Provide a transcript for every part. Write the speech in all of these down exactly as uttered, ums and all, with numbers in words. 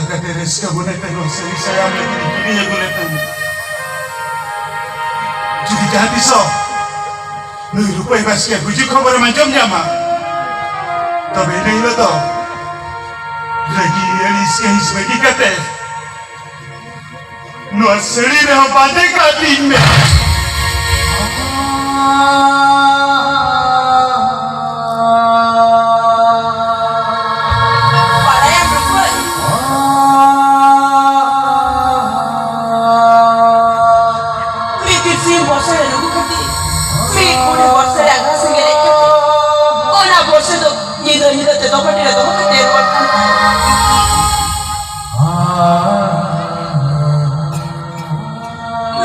ᱠᱟᱛᱮ ᱨᱟᱹᱥᱠᱟᱹ ᱢᱚᱱᱮ ᱛᱮ ᱱᱚᱣᱟ ᱥᱟᱹᱨᱤ ᱥᱟᱭᱟᱢ ᱞᱟᱹᱜᱤᱫ ᱤᱧ ᱠᱤᱨᱤᱧ ᱟᱹᱜᱩ ᱞᱮᱫ ᱛᱟᱦᱮᱸ᱾ ᱡᱩᱫᱤ ᱡᱟᱦᱟᱸ ᱛᱤᱥᱚᱜ ᱱᱩᱭ ᱨᱩᱯᱟᱹᱭ ᱵᱟᱥᱠᱮ ᱜᱩᱡᱩᱜ ᱠᱷᱚᱵᱚᱨᱮᱢ ᱟᱸᱡᱚᱢ ᱧᱟᱢᱟ, ᱛᱚᱵᱮ ᱤᱱᱟᱹ ᱦᱤᱞᱳᱜ ᱫᱚ ᱨᱟᱹᱜᱤ ᱟᱹᱲᱤᱥ ᱠᱟᱹᱦᱤᱥ ᱵᱟᱹᱜᱤ ᱠᱟᱛᱮ ᱱᱚᱣᱟ ᱥᱟᱹᱲᱤ ᱨᱮᱦᱚᱸ ᱵᱟᱸᱫᱮ ᱠᱟᱜ ᱛᱤᱧ ᱢᱮ᱾ ᱵᱟᱲᱟᱭᱟᱢ ᱨᱩᱯᱟᱹᱭ, ᱢᱤᱫ ᱫᱤᱱ ᱥᱤᱧ ᱵᱚᱨᱥᱟ ᱨᱮ ᱞᱩᱜᱩ ᱠᱷᱟᱹᱴᱤ, ᱢᱤᱫ ᱠᱩᱲᱤ ᱵᱚᱨᱥᱟ ᱨᱮ ᱟᱸᱜᱷᱟᱲ ᱥᱮᱸᱜᱮᱞ ᱦᱮᱡ ᱠᱟᱛᱮ, ᱚᱱᱟ ᱵᱚᱨᱥᱟ ᱫᱚ ᱧᱤᱫᱟᱹ ᱧᱤᱫᱟᱹ ᱛᱮ ᱫᱚᱦᱚ ᱴᱤ ᱨᱮ ᱫᱚᱦᱚ ᱠᱟᱛᱮ ᱨᱩᱣᱟᱹᱲ ᱠᱟᱱ ᱛᱟᱦᱮᱸᱫ᱾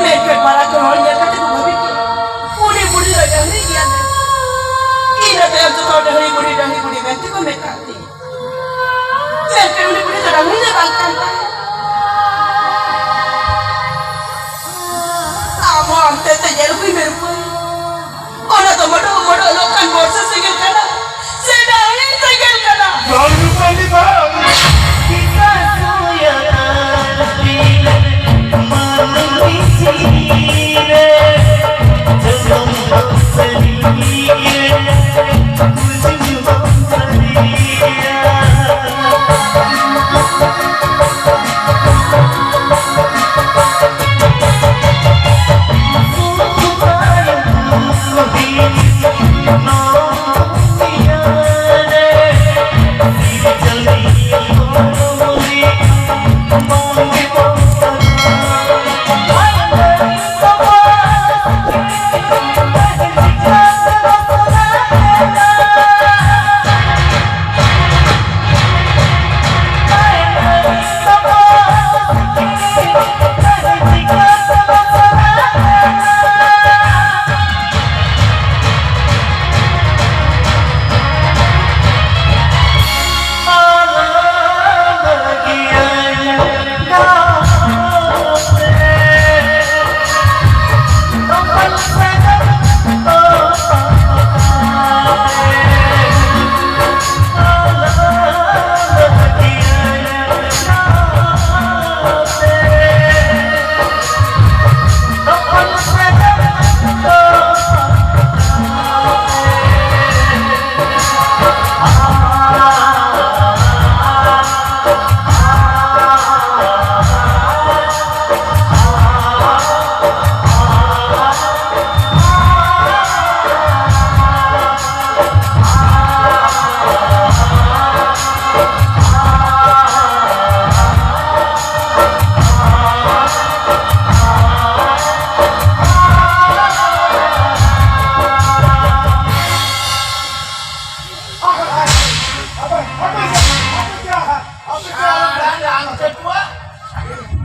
ᱢᱮᱱᱠᱷᱟᱱ ᱯᱟᱲᱟ ᱠᱚ ᱦᱚᱲ ᱧᱮᱞ ᱠᱟᱛᱮ ᱠᱚ ᱵᱷᱟᱹᱵᱤ ᱠᱮᱫ, ᱩᱱᱤ ᱵᱩᱲᱦᱤ ᱫᱚ ᱰᱟᱹᱦᱨᱤ ᱜᱮᱭᱟ ᱢᱮᱱᱛᱮ᱾ ᱤᱱᱟᱹ ᱛᱟᱭᱚᱢ ᱡᱚᱛᱚ ᱦᱚᱲ ᱰᱟᱹᱦᱨᱤ ᱵᱩᱲᱦᱤ, ᱰᱟᱹᱦᱨᱤ ᱵᱩᱲᱦᱤ ᱢᱮᱱᱛᱮ ᱠᱚ ᱢᱮᱛᱟᱜ ᱛᱤᱧᱟ᱾ ᱢᱮᱱᱠᱷᱟᱱ ᱩᱱᱤ ᱵᱩᱲᱦᱤ ᱫᱚ ᱰᱟᱹᱦᱨᱤ ᱫᱚ ᱵᱟᱝ ᱠᱟᱱ ᱛᱟᱭᱟ᱾ ᱟᱢ ᱦᱚᱸ ᱟᱢ ᱛᱮ ᱛᱮ ᱧᱮᱞ ᱦᱩᱭ ᱢᱮ ᱨᱩᱯᱟᱹᱭ᱾ ᱚᱱᱟ ᱫᱚ ᱢᱚᱰᱚᱜ ᱢᱚᱰᱚᱜ ᱞᱚᱜ ᱠᱟᱱ ᱵᱚᱨᱥᱟ ᱥᱮᱸᱜᱮᱞ ᱠᱟᱱᱟ, ᱥᱮ ᱰᱟᱹᱦᱤ ᱥᱮᱸᱜᱮᱞ ᱠᱟᱱᱟ? ᱵᱟᱝ ᱨᱩᱯᱟᱹᱞᱤ ᱵᱟᱝ᱾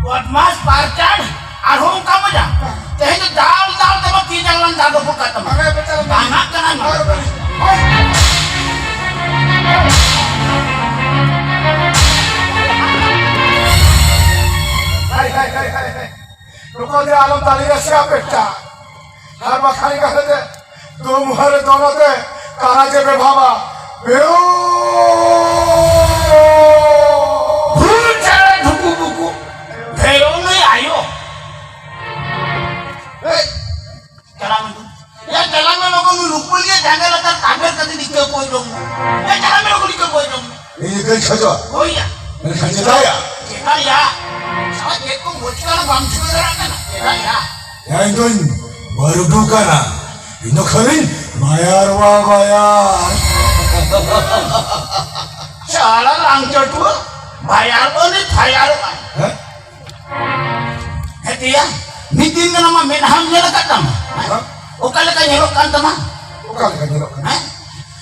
ᱵᱚᱫᱢᱟᱥ ᱯᱟᱨᱪᱟᱲ, ᱟᱨᱦᱚᱸ ᱚᱱᱠᱟ ᱢᱚᱡᱟ᱾ ᱛᱮᱦᱮᱧ ᱫᱚ ᱫᱟᱞ ᱫᱟᱞ ᱛᱮᱢᱟ ᱛᱤ ᱡᱟᱸᱜᱟ ᱞᱟᱝ ᱫᱟᱞ ᱨᱟᱹᱯᱩᱫ ᱠᱟᱜ ᱛᱟᱢᱟ᱾ ᱵᱟᱝᱟᱜ ᱠᱟᱱᱟ ᱱᱚᱣᱟ᱾ ᱦᱟᱭ, ᱦᱟᱭ, ᱦᱟᱭ, ᱦᱟᱭ, ᱦᱟᱭ᱾ ᱱᱚᱝᱠᱟ ᱫᱚ ᱟᱞᱚᱢ ᱫᱟᱞᱮᱭᱟ ᱥᱮ ᱟᱯᱮᱴᱟ᱾ ᱟᱨ ᱵᱟᱠᱷᱟᱱ ᱠᱟᱛᱷᱟ ᱛᱮ ᱫᱩ ᱢᱩᱦᱟᱹᱨᱮ ᱫᱚᱱ ᱟᱛᱮ ᱠᱟᱨᱟ ᱡᱮ ᱵᱮ ᱵᱷᱟᱵᱟ᱾ ᱵᱮᱣ᱾ ᱵᱷᱩᱞ ᱪᱟᱞᱟ ᱰᱷᱩᱠᱩ ᱵᱩᱠᱩ᱾ ᱵᱷᱮᱭᱚ ᱱᱩᱭ ᱟᱭᱳ᱾ ᱮᱭ, ᱪᱟᱞᱟᱜ ᱢᱮ᱾ ᱭᱟ, ᱪᱟᱞᱟᱜ ᱢᱮ ᱞᱚᱜᱚᱱ, ᱱᱩᱭ ᱨᱩᱯᱟᱹᱞᱤᱭᱟᱹ ᱡᱟᱸᱜᱟ ᱞᱟᱛᱟᱨ ᱛᱟᱵᱮᱨ ᱠᱟᱛᱮ ᱤᱠᱟᱹ ᱠᱚᱭ ᱡᱚᱝ ᱢᱮ᱾ ᱭᱟ, ᱪᱟᱞᱟᱜ ᱢᱮ ᱞᱚᱜᱚᱱ, ᱤᱠᱟᱹ ᱠᱚᱭ ᱡᱚᱝ ᱢᱮ᱾ ᱤᱧ ᱤᱠᱟᱹᱧ ᱠᱷᱚᱡᱚᱜᱼᱟ᱾ ᱦᱳᱭ ᱭᱟ᱾ ᱢᱮᱱᱠᱷᱟᱱ ᱪᱮᱫᱟᱜ ᱭᱟ? ᱪᱮᱫᱟᱜ ᱭᱟ? ᱥᱟᱞᱟ ᱪᱮᱫ ᱠᱚ ᱢᱚᱡᱽ ᱠᱟᱱᱟ ᱵᱟᱢ ᱴᱷᱤᱠᱟᱹ ᱫᱟᱲᱮᱭᱟᱜ ᱠᱟᱱᱟ᱾ ᱪᱮᱫᱟᱜ ᱭᱟ? ᱭᱟ, ᱤᱧ ᱫᱚᱧ ᱵᱟᱹᱨᱰᱩ ᱠᱟᱱᱟ᱾ ᱤᱧ ᱫᱚ ᱠᱷᱟᱹᱞᱤᱧ ᱵᱟᱭᱟᱨ ᱵᱟ ᱵᱟᱭᱟᱨ᱾ ᱥᱟᱞᱟ ᱞᱟᱝᱪᱚᱴᱩᱣᱟᱹ, ᱵᱟᱭᱟᱨ ᱵᱟᱹᱱᱤᱡ ᱯᱷᱟᱭᱟᱨᱚᱜᱼᱟ᱾ ᱦᱮᱸ? ᱦᱮᱸ ᱛᱮᱭᱟ, ᱢᱤᱫ ᱫᱤᱱ ᱜᱟᱱ ᱟᱢᱟᱜ ᱢᱮᱫᱦᱟᱢ ᱧᱮᱞ ᱟᱠᱟᱫ ᱛᱟᱢᱟ? ᱦᱮᱸ? ᱦᱮᱸ? ᱚᱠᱟ ᱞᱮᱠᱟ ᱧᱮᱞᱚᱜ ᱠᱟᱱ ᱛᱟᱢᱟ? ᱚᱠᱟ ᱞᱮᱠᱟ ᱧᱮᱞᱚᱜ ᱠᱟᱱᱟ? ᱦᱮᱸ?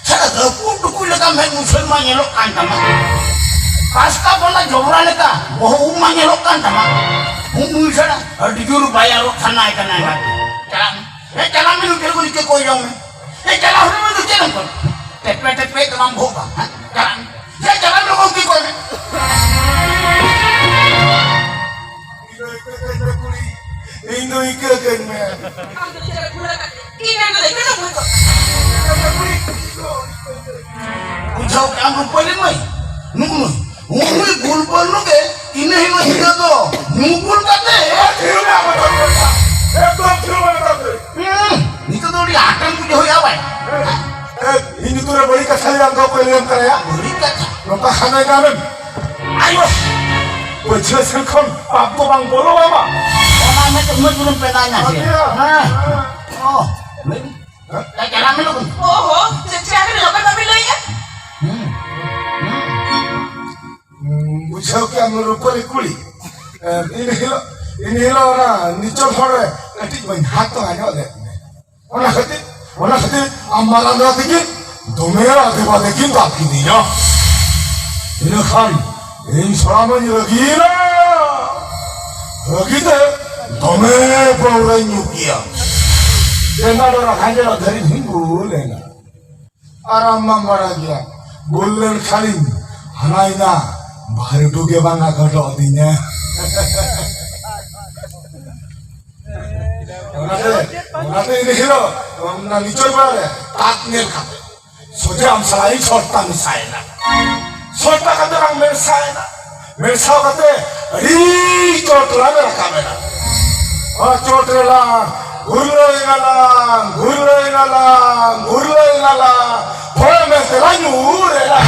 ᱥᱟᱞᱟ ᱨᱟᱹᱯᱩᱫ ᱴᱩᱠᱩᱡ ᱞᱮᱠᱟ ᱢᱮᱫ ᱢᱩᱪᱷᱟᱹᱱ ᱢᱟ ᱧᱮᱞᱚᱜ ᱠᱟᱱ ᱛᱟᱢᱟ᱾ ᱯᱟᱥᱠᱟ ᱵᱚᱞᱟ ᱡᱚᱵᱽᱨᱟ ᱞᱮᱠᱟ ᱵᱚᱦᱚᱜ ᱩᱵ ᱢᱟ ᱧᱮᱞᱚᱜ ᱠᱟᱱ ᱛᱟᱢᱟ᱾ ᱩᱵ ᱢᱩᱪᱷᱟᱹᱱ ᱟᱹᱰᱤ ᱡᱳᱨ ᱵᱟᱭᱟᱨᱚᱜ ᱥᱟᱱᱟᱭ ᱠᱟᱱᱟ ᱮᱸᱜᱟᱛᱮ᱾ ᱪᱟᱞᱟᱜ ᱢᱮ᱾ ᱦᱮᱸ, ᱪᱟᱞᱟᱜ ᱢᱮ, ᱱᱩᱭ ᱴᱷᱮᱱ ᱠᱷᱚᱱ ᱤᱠᱟᱹ ᱠᱚᱭ ᱡᱚᱝ ᱢᱮ᱾ ᱦᱮᱸ, ᱪᱟᱞᱟᱜ ᱦᱩᱭᱩᱜ ᱢᱮ, ᱪᱮᱫ ᱮᱢ ᱠᱚᱭ? ᱴᱮᱯᱮ ᱴᱮᱯᱮ ᱛᱮ ᱵᱟᱢ ᱵᱷᱳᱜᱟ᱾ ᱦᱮᱸ, ᱪᱟᱞᱟᱜ ᱢᱮ᱾ ᱦᱮᱸ, ᱪᱟᱞᱟᱜ ᱢᱮ, ᱜᱚᱢᱠᱮ ᱠᱚᱭ ᱢᱮ᱾ ᱤᱧ ᱫᱚ ᱤᱠᱟᱹ ᱠᱟᱹᱧ ᱢᱮ᱾ ᱟᱢ ᱫᱚ ᱪᱮᱫ ᱮᱢ ᱵᱷᱩᱞ ᱟᱠᱟᱫ? ᱤᱧ ᱢᱮᱱ ᱠᱟᱫᱟ, ᱤᱠᱟᱹ ᱫᱚ ᱵᱷᱩᱞ ᱠᱚ᱾ ᱵᱩᱡᱷᱟᱹᱣ ᱠᱮᱜ ᱟᱢ ᱨᱩᱯᱟᱹᱞᱤ ᱢᱟᱹᱭ? ᱱᱩᱜᱼᱩ ᱱᱩᱭ, ᱱᱩᱜᱼᱩ ᱱᱩᱭ ᱜᱩᱞᱵᱟᱹᱞ ᱱᱩᱜᱮ ᱤᱱᱟᱹ ᱦᱤᱞᱳᱜ ᱧᱤᱫᱟᱹ ᱫᱚ ᱧᱩ ᱵᱩᱞ ᱠᱟᱛᱮ᱾ ᱮᱠᱫᱚᱢ ᱛᱷᱤᱨ ᱢᱮ, ᱮᱠᱫᱚᱢ ᱛᱷᱤᱨ᱾ ᱦᱩᱸ, ᱱᱤᱛᱚᱜ ᱫᱚ ᱟᱹᱰᱤ ᱟᱸᱴᱮᱢ ᱵᱩᱡᱷᱟᱹᱣ ᱮᱫᱟ ᱵᱟᱭ? ᱮ, ᱤᱧ ᱧᱩᱛᱩᱢ ᱨᱮ ᱵᱟᱹᱲᱤᱡ ᱠᱟᱛᱷᱟ ᱞᱟᱹᱭ ᱟᱢ ᱫᱚ ᱚᱠᱚᱭ ᱞᱟᱹᱭᱟᱢ ᱠᱟᱱᱟ ᱭᱟ? ᱵᱟᱹᱲᱤᱡ ᱠᱟᱛᱷᱟ? ᱱᱚᱝᱠᱟ ᱠᱷᱟᱱ ᱫᱚ ᱧᱟᱢᱮᱢ᱾ ᱟᱭᱳ! ᱯᱟᱹᱪᱷᱞᱟᱹ ᱥᱮᱱ ᱠᱷᱚᱱ ᱯᱟᱯ ᱫᱚ ᱵᱟᱝ ᱵᱚᱞᱚ ᱟᱢᱟ᱾ ᱚᱱᱟ ᱢᱮᱫ ᱩᱢᱮᱨ ᱵᱩᱞᱩᱢ ᱯᱮ ᱫᱟᱭ ᱧᱟᱢ ᱠᱮᱫ᱾ ᱟᱪᱪᱷᱟ᱾ ᱦᱮᱸ᱾ ᱚ, ᱞᱟᱹᱭ ᱢᱮ᱾ ᱦᱮᱸ? ᱪᱟᱞᱟᱜ ᱢᱮ ᱞᱚᱜᱚᱱ᱾ ᱚᱦᱚ, ᱪᱮᱫ ᱪᱮ ᱟᱹᱰᱤ ᱞᱚᱜᱚᱱ ᱵᱟᱵᱤᱱ ᱞᱟᱹᱭᱮᱜᱼᱟ? ᱦᱩᱸ᱾ ᱦᱩᱸ᱾ ᱦᱩᱸ, ᱵᱩᱡᱷᱟᱹᱣ ᱠᱮᱜᱼᱟᱢ ᱨᱩᱯᱟᱹᱞᱤ ᱠᱩᱲᱤ᱾ ᱮ, ᱤᱱ ᱦᱤᱞᱳᱜ, ᱤᱱ ᱦᱤᱞᱳᱜ ᱚᱱᱟ ᱱᱤᱪᱚᱞ ᱦᱚᱲ ᱨᱮ ᱠᱟᱹᱴᱤᱡ ᱵᱟᱹᱧ ᱦᱟᱛ ᱛᱚᱨᱟ ᱧᱚᱜ ᱞᱮᱫ ᱢᱮ᱾ ᱚᱱᱟ ᱠᱷᱟᱹᱛᱤᱨ, ᱚᱱᱟ ᱠᱷᱟᱹᱛᱤᱨ ᱟᱢ ᱢᱟᱨᱟᱝ ᱫᱟᱫᱟ ᱛᱤᱠᱤᱱ ᱫᱚᱢᱮ ᱟᱫᱮ ᱵᱟᱫᱮ ᱠᱤᱱ ᱫᱟᱵ ᱠᱤᱫᱤᱧᱟ᱾ ᱤᱱᱟᱹ ᱠᱷᱟᱱ ᱤᱧ ᱥᱟᱱᱟᱢᱟᱹᱧ ᱨᱟᱹᱜᱤᱭᱮᱱᱟ᱾ ᱨᱟᱹᱜᱤ ᱛᱮ ᱫᱚᱢᱮ ᱯᱟᱹᱣᱨᱟᱹᱧ ᱧᱩ ᱠᱮᱭᱟ᱾ ᱵᱮᱸᱜᱟᱲ ᱨᱟᱠᱷᱟᱧ ᱡᱚᱲᱟ ᱫᱷᱟᱹᱨᱤᱡ ᱤᱧ ᱜᱩᱞ ᱮᱱᱟ᱾ ᱟᱨ ᱟᱢ ᱢᱟᱢ ᱵᱟᱲᱟᱭ ᱜᱮᱭᱟ, ᱜᱩᱞ ᱞᱮᱱ ᱠᱷᱟᱱᱤᱧ ᱦᱟᱱᱟᱭᱮᱱᱟ, ᱵᱟᱹᱨᱰᱩ ᱜᱮ ᱵᱟᱝ ᱟᱠᱚᱴᱚᱜ ᱛᱤᱧᱟ᱾ ᱚᱱᱟᱛᱮ, ᱚᱱᱟᱛᱮ ᱤᱱᱟᱹ ᱦᱤᱞᱳᱜ ᱚᱱᱟ ᱱᱤᱪᱚᱞ ᱯᱟᱲᱟ ᱨᱮ ᱛᱟᱠ ᱧᱮᱞ ᱠᱟᱛᱮ ᱥᱚᱡᱷᱮ ᱟᱢ ᱥᱟᱞᱟᱜ ᱤᱧ ᱥᱚᱴᱟ ᱢᱮᱥᱟᱭᱮᱱᱟ᱾ ᱥᱚᱴᱟ ᱠᱟᱛᱮ ᱞᱟᱝ ᱢᱮᱥᱟᱭᱮᱱᱟ᱾ ᱢᱮᱥᱟ ᱠᱟᱛᱮ ᱟᱹᱰᱤ ᱪᱚᱴ ᱞᱟᱝ ᱨᱟᱠᱟᱵ ᱮᱱᱟ᱾ ᱚᱱᱟ ᱪᱚᱴ ᱨᱮᱞᱟᱝ ᱜᱩᱨᱞᱟᱹᱭ ᱮᱱᱟᱞᱟᱝ, ᱜᱩᱨᱞᱟᱹᱭ ᱮᱱᱟᱞᱟᱝ, ᱜᱩᱨᱞᱟᱹᱭ ᱮᱱᱟᱞᱟᱝ᱾ ᱦᱚᱭ ᱢᱮᱱᱛᱮ ᱞᱟᱝ ᱧᱩᱨ ᱮᱱᱟ᱾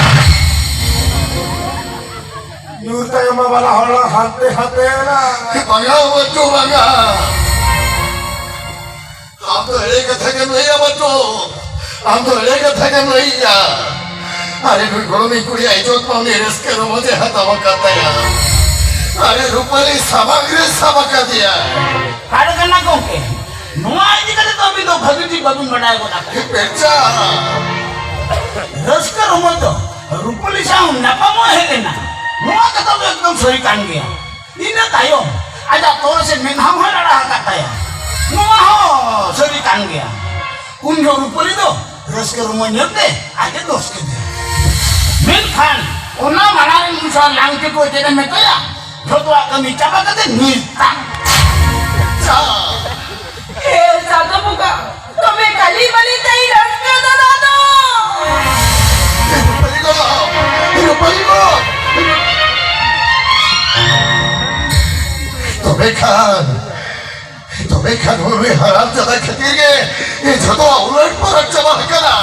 ᱧᱩᱨ ᱛᱟᱭᱚᱢ ᱢᱟ ᱵᱟᱱᱟ ᱦᱚᱲ ᱞᱟᱝ ᱦᱟᱱᱛᱮ ᱦᱟᱱᱛᱮ ᱮᱱᱟ᱾ ᱵᱟᱝᱟ ᱵᱟᱹᱪᱩ, ᱵᱟᱝᱟ᱾ ᱟᱢ ᱫᱚ ᱮᱲᱮ ᱠᱟᱛᱷᱟ ᱜᱮᱢ ᱞᱟᱹᱭᱟ ᱵᱟᱹᱪᱩ᱾ ᱟᱢ ᱫᱚ ᱮᱲᱮ ᱠᱟᱛᱷᱟ ᱜᱮᱢ ᱞᱟᱹᱭᱟ᱾ ᱟᱨᱮ ᱱᱩᱭ ᱜᱚᱲᱚᱢᱤᱧ ᱠᱩᱲᱤᱭᱟᱜ ᱤᱡᱚᱛ ᱢᱟ ᱩᱱᱤ ᱨᱟᱹᱥᱠᱟᱹ ᱨᱚᱢᱚᱡᱮ ᱦᱟᱛᱟᱣ ᱟᱠᱟᱫ ᱛᱟᱭᱟ᱾ ᱟᱨᱮ ᱨᱩᱯᱟᱹᱞᱤ ᱥᱟᱢᱟᱝ ᱨᱮ ᱥᱟᱵ ᱟᱠᱟᱫᱮᱭᱟ᱾ ᱟᱨ ᱠᱟᱱᱟ ᱜᱚᱢᱠᱮ, ᱱᱚᱣᱟ ᱤᱫᱤ ᱠᱟᱛᱮ ᱫᱚ ᱟᱹᱵᱤᱱ ᱫᱚ ᱵᱷᱟᱹᱜᱤ ᱴᱷᱤᱠ ᱵᱟᱹᱵᱤᱱ ᱵᱟᱰᱟᱭ ᱜᱚᱫ ᱟᱠᱟᱫᱟ᱾ ᱯᱮᱪᱟ᱾ ᱨᱟᱹᱥᱠᱟᱹ ᱨᱚᱢᱚᱡᱽ ᱫᱚ ᱨᱩᱯᱟᱹᱞᱤ ᱥᱟᱶ ᱧᱟᱯᱟᱢᱚᱜ ᱦᱮᱡ ᱮᱱᱟ, ᱱᱚᱣᱟ ᱠᱟᱛᱷᱟ ᱫᱚ ᱮᱠᱫᱚᱢ ᱥᱟᱹᱨᱤ ᱠᱟᱱ ᱜᱮᱭᱟ᱾ ᱤᱱᱟᱹ ᱛᱟᱭᱚᱢ ᱟᱡᱟᱜ ᱛᱚᱨᱚᱡ ᱥᱮ ᱢᱮᱫᱦᱟ ᱦᱚᱸᱭ ᱨᱟᱲᱟ ᱟᱠᱟᱫ ᱛᱟᱭᱟ, ᱱᱚᱣᱟ ᱦᱚᱸ ᱥᱟᱹᱨᱤ ᱠᱟᱱ ᱜᱮᱭᱟ᱾ ᱩᱱ ᱡᱚᱦᱚᱜ ᱨᱩᱯᱟᱹᱞᱤ ᱫᱚ ᱨᱟᱹᱥᱠᱟᱹ ᱨᱚᱢᱚᱡᱽ ᱧᱮᱞᱛᱮ ᱟᱡ ᱮ ᱫᱳᱥ ᱠᱮᱫᱮᱭᱟ᱾ ᱢᱮᱱᱠᱷᱟᱱ ᱚᱱᱟ ᱢᱟᱲᱟᱝ ᱨᱮ ᱩᱱᱤ ᱥᱟᱶ ᱞᱟᱝ ᱛᱮᱠᱚ ᱪᱮᱫ ᱮ ᱢᱮᱛᱟᱭᱟ, ᱡᱷᱚᱛᱚᱣᱟᱜ ᱠᱟᱹᱢᱤ ᱪᱟᱵᱟ ᱠᱟᱛᱮ ᱱᱤᱛᱟᱜ᱾ ᱟᱪᱪᱷᱟ᱾ ᱮ ᱪᱟᱸᱫᱚ ᱵᱚᱸᱜᱟ, ᱛᱚᱵᱮ ᱠᱟᱹᱞᱤ ᱢᱟᱹᱞᱤ ᱛᱮᱭ ᱨᱟᱹᱥᱠᱟᱹ ᱫᱚ ᱫᱟᱫᱟ᱾ ᱨᱩᱯᱟᱹᱞᱤ ᱜᱚ, ᱨᱩᱯᱟᱹᱞᱤ ᱜᱚ᱾ ᱛᱚᱵᱮ ᱠᱷᱟᱱ, ᱛᱚᱵᱮ ᱠᱷᱟᱱ ᱩᱱᱤ ᱦᱟᱨᱟᱢ ᱡᱟᱫᱟ ᱠᱷᱟᱹᱛᱤᱨ ᱜᱮ ᱤᱧ ᱡᱷᱚᱛᱚ ᱩᱞᱟᱹᱴ ᱯᱟᱞᱟᱴ ᱪᱟᱵᱟ ᱟᱠᱟᱱᱟ᱾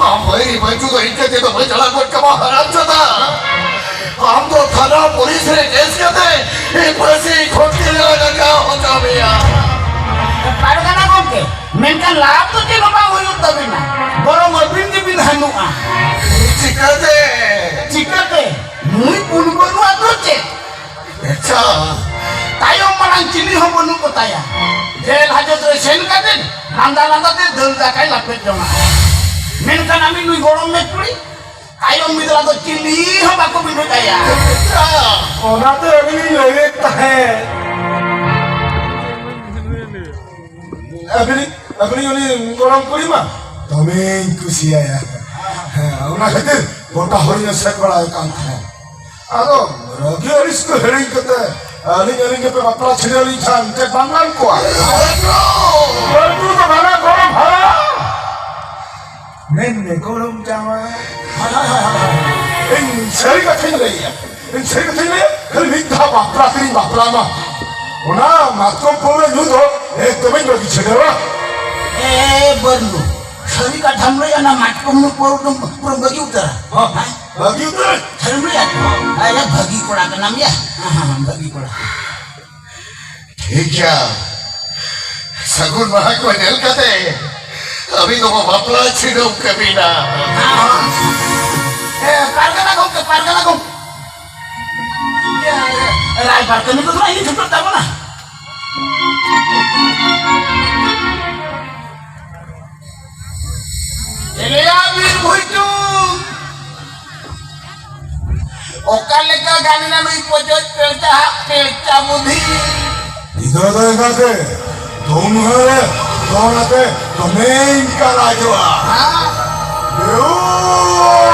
ᱟᱢ ᱵᱟᱹᱭ ᱵᱟᱹᱭ ᱫᱚ ᱤᱧ ᱠᱟᱛᱮ ᱫᱚ ᱵᱟᱹᱧ ᱪᱟᱞᱟᱣ ᱜᱚᱫ ᱠᱟᱢᱟ ᱦᱟᱨᱟᱢ ᱡᱟᱫᱟ᱾ ᱟᱢ ᱫᱚ ᱛᱷᱟᱱᱟ ᱯᱩᱞᱤᱥ ᱨᱮ ᱠᱮᱥ ᱠᱟᱛᱮ ᱤᱧ ᱯᱷᱟᱹᱥᱤ ᱠᱷᱚᱱ ᱛᱮ ᱞᱟᱜᱟ ᱦᱚᱪᱚ ᱢᱮᱭᱟ᱾ ᱯᱟᱨᱜᱟᱱᱟ ᱜᱚᱢᱠᱮ, ᱢᱮᱱᱠᱷᱟᱱ ᱞᱟᱵᱷ ᱫᱚ ᱪᱮᱫ ᱦᱚᱸ ᱵᱟᱝ ᱦᱩᱭᱩᱜ ᱛᱟᱵᱤᱱᱟ, ᱵᱚᱨᱚᱝ ᱟᱹᱵᱤᱱ ᱜᱮᱵᱤᱱ ᱦᱟᱹᱱᱩᱜᱼᱟ᱾ ᱪᱤᱠᱟᱹᱛᱮ? ᱪᱤᱠᱟᱹᱛᱮ? ᱱᱩᱭ ᱯᱩᱱ ᱵᱟᱹᱱᱩᱜᱼᱟ ᱫᱚ ᱪᱮᱫ? ᱟᱪᱪᱷᱟ᱾ ᱛᱟᱭᱚᱢ ᱢᱟᱲᱟᱝ ᱪᱤᱞᱤ ᱦᱚᱸ ᱵᱟᱹᱱᱩᱜ ᱠᱚ ᱛᱟᱭᱟ᱾ ᱡᱮᱞ ᱦᱟᱡᱚᱛ ᱨᱮ ᱥᱮᱱ ᱠᱟᱛᱮ ᱞᱟᱸᱫᱟ ᱞᱟᱸᱫᱟ ᱛᱮ ᱫᱟᱹᱞ ᱫᱟᱠᱟᱭ ᱞᱟᱯᱮᱫ ᱡᱚᱝᱟ᱾ ᱢᱮᱱᱠᱷᱟᱱ ᱟᱢᱤᱡ ᱱᱩᱭ ᱜᱚᱲᱚᱢ ᱢᱮ ᱠᱩᱲᱤ, ᱛᱟᱭᱚᱢ ᱵᱤᱫᱟᱹᱞ ᱫᱚ ᱪᱤᱞᱤ ᱦᱚᱸ ᱵᱟᱠᱚ ᱵᱤᱰᱟᱹᱣ ᱫᱟᱲᱮᱭᱟᱜᱼᱟ᱾ ᱚᱱᱟ ᱛᱚ ᱟᱹᱞᱤᱧ ᱞᱤᱧ ᱞᱟᱹᱭᱮᱫ ᱛᱟᱦᱮᱸᱫ᱾ ᱟᱹᱵᱤᱱ, ᱟᱹᱵᱤᱱ ᱩᱱᱤ ᱜᱚᱲᱚᱢ ᱠᱩᱲᱤ ᱢᱟ ᱫᱚᱢᱮᱧ ᱠᱩᱥᱤᱭᱟᱭᱟ᱾ ᱦᱮᱸ, ᱚᱱᱟ ᱠᱷᱟᱹᱛᱤᱨ ᱜᱚᱴᱟ ᱦᱚᱲᱤᱧ ᱮᱥᱮᱫ ᱵᱟᱲᱟᱭ ᱠᱟᱱ ᱛᱟᱦᱮᱸᱫ᱾ ᱟᱫᱚ ᱨᱟᱹᱜᱤ ᱟᱹᱲᱤᱥ ᱠᱚ ᱦᱤᱲᱤᱧ ᱠᱟᱛᱮ ᱟᱹᱞᱤᱧ, ᱟᱹᱞᱤᱧ ᱜᱮᱯᱮ ᱵᱟᱯᱞᱟ ᱪᱷᱤᱰᱟᱹᱣ ᱞᱤᱧ ᱠᱷᱟᱱ ᱪᱮᱫ ᱵᱟᱝ ᱜᱟᱱ ᱠᱚᱜᱼᱟ? ᱵᱟᱹᱵᱩ ᱫᱚ ᱵᱟᱝᱟ ᱜᱚᱲᱚᱢ ᱦᱟᱲᱟᱢ᱾ ᱢᱮᱱ ᱢᱮ ᱜᱚᱲᱚᱢ ᱡᱟᱶᱟᱭ᱾ ᱦᱟᱭ, ᱦᱟᱭ, ᱦᱟᱭ, ᱦᱟᱭ, ᱦᱟᱭ᱾ ᱤᱧ ᱥᱟᱹᱨᱤ ᱠᱟᱛᱷᱟᱧ ᱞᱟᱹᱭᱟ, ᱤᱧ ᱥᱟᱹᱨᱤ ᱠᱟᱛᱷᱟᱧ ᱞᱟᱹᱭᱟ, ᱠᱷᱟᱹᱞᱤ ᱢᱤᱫ ᱫᱷᱟᱣ ᱵᱟᱯᱞᱟ ᱛᱮᱞᱤᱧ ᱵᱟᱯᱞᱟ ᱢᱟ᱾ ᱚᱱᱟ ᱢᱟᱛᱠᱚᱢ ᱯᱟᱹᱣᱨᱟᱹ ᱧᱩ ᱫᱚ ᱮᱠᱫᱚᱢᱤᱧ ᱵᱟᱹᱜᱤ ᱪᱷᱟᱰᱟᱣᱟ᱾ ᱮ ᱵᱟᱹᱨᱱᱩ, ᱥᱟᱹᱨᱤ ᱠᱟᱛᱷᱟᱢ ᱞᱟᱹᱭᱟ, ᱚᱱᱟ ᱢᱟᱛᱠᱚᱢ ᱧᱩ ᱯᱟᱹᱣᱨᱟᱹ ᱫᱚᱢ ᱯᱩᱨᱟᱹᱢ ᱵᱟᱹᱜᱤ ᱩᱛᱟᱹᱨᱟ? ᱦᱚᱸ, ᱦᱮᱸ? ᱵᱟᱹᱜᱤ ᱩᱛᱟᱹᱨ᱾ ᱥᱟᱹᱨᱤᱢ ᱞᱟᱹᱭᱟ? ᱟᱭᱟ, ᱵᱷᱟᱹᱜᱤ ᱠᱚᱲᱟ ᱠᱟᱱᱟᱢ ᱭᱟ᱾ ᱦᱮᱸ, ᱦᱮᱸ, ᱦᱮᱸ, ᱵᱷᱟᱹᱜᱤ ᱠᱚᱲᱟ᱾ ᱴᱷᱤᱠ ᱜᱮᱭᱟ, ᱥᱟᱹᱜᱩᱱ ᱢᱟᱦᱟ ᱠᱚ ᱧᱮᱞ ᱠᱟᱛᱮ ᱟᱹᱵᱤᱱ ᱫᱚ ᱵᱟᱯᱞᱟ ᱪᱷᱤᱰᱟᱹᱣ ᱠᱟᱹᱢᱤᱱᱟ᱾ ᱦᱮᱸ, ᱦᱮᱸ᱾ ᱮ, ᱯᱟᱨᱜᱟᱱᱟ ᱜᱚᱢᱠᱮ, ᱯᱟᱨᱜᱟᱱᱟ ᱜᱚᱢᱠᱮ᱾ ᱤᱭᱟᱹ, ᱨᱟᱭᱵᱟᱨ ᱠᱟᱹᱢᱤ ᱠᱚᱫᱚ ᱤᱧ ᱴᱷᱩᱴᱟᱹᱜ ᱛᱟᱵᱚᱱᱟ᱾ ᱮᱞᱮᱭᱟ ᱵᱤᱨ ᱵᱷᱩᱭᱴᱩ, ᱚᱠᱟ ᱞᱮᱠᱟ ᱜᱟᱱ ᱮᱱᱟ ᱱᱩᱭ ᱯᱚᱪᱚᱡ ᱯᱮᱞᱪᱟ ᱦᱟᱜ ᱯᱮᱞᱪᱟ ᱵᱩᱫᱷᱤ? ᱜᱤᱫᱽᱨᱟᱹ ᱫᱚ ᱮᱸᱜᱟᱛᱮ ᱫᱚᱱ ᱦᱟᱹᱨᱮ ᱫᱚᱱ ᱟᱛᱮ ᱫᱚᱢᱮᱧ ᱠᱟᱞᱟᱡᱚᱜᱼᱟ᱾ ᱦᱮᱸ? ᱵᱮᱣ!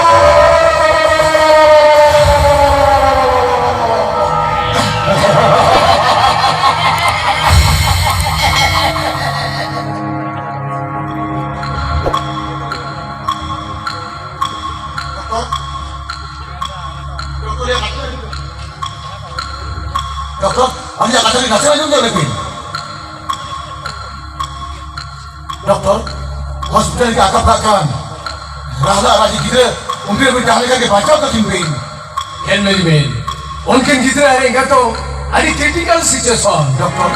ᱰᱚᱠᱴᱚᱨ, ᱟᱹᱞᱤᱧᱟᱜ ᱠᱟᱛᱷᱟ ᱵᱤᱱ ᱱᱟᱥᱮ ᱟᱸᱡᱚᱢ ᱧᱚᱜ ᱞᱮᱵᱤᱱ᱾ ᱰᱚᱠᱴᱚᱨ, ᱦᱚᱥᱯᱤᱴᱟᱞ ᱨᱮ ᱟᱠᱟ ᱯᱟᱲᱟᱜ ᱠᱟᱱ ᱨᱟᱦᱞᱟ ᱨᱟᱡᱤ ᱜᱤᱫᱽᱨᱟᱹ, ᱩᱱᱠᱤᱱ ᱵᱤᱱ ᱡᱟᱦᱟᱸ ᱞᱮᱠᱟ ᱜᱮ ᱵᱟᱧᱪᱟᱣ ᱠᱟᱹᱠᱤᱱ ᱵᱤᱱ᱾ ᱧᱮᱞ ᱢᱮ ᱨᱤᱢᱤᱞ, ᱩᱱᱠᱤᱱ ᱜᱤᱫᱽᱨᱟᱹ ᱟᱨ ᱮᱸᱜᱟᱛ ᱫᱚ ᱟᱹᱰᱤ critical situation, ᱰᱚᱠᱴᱚᱨ᱾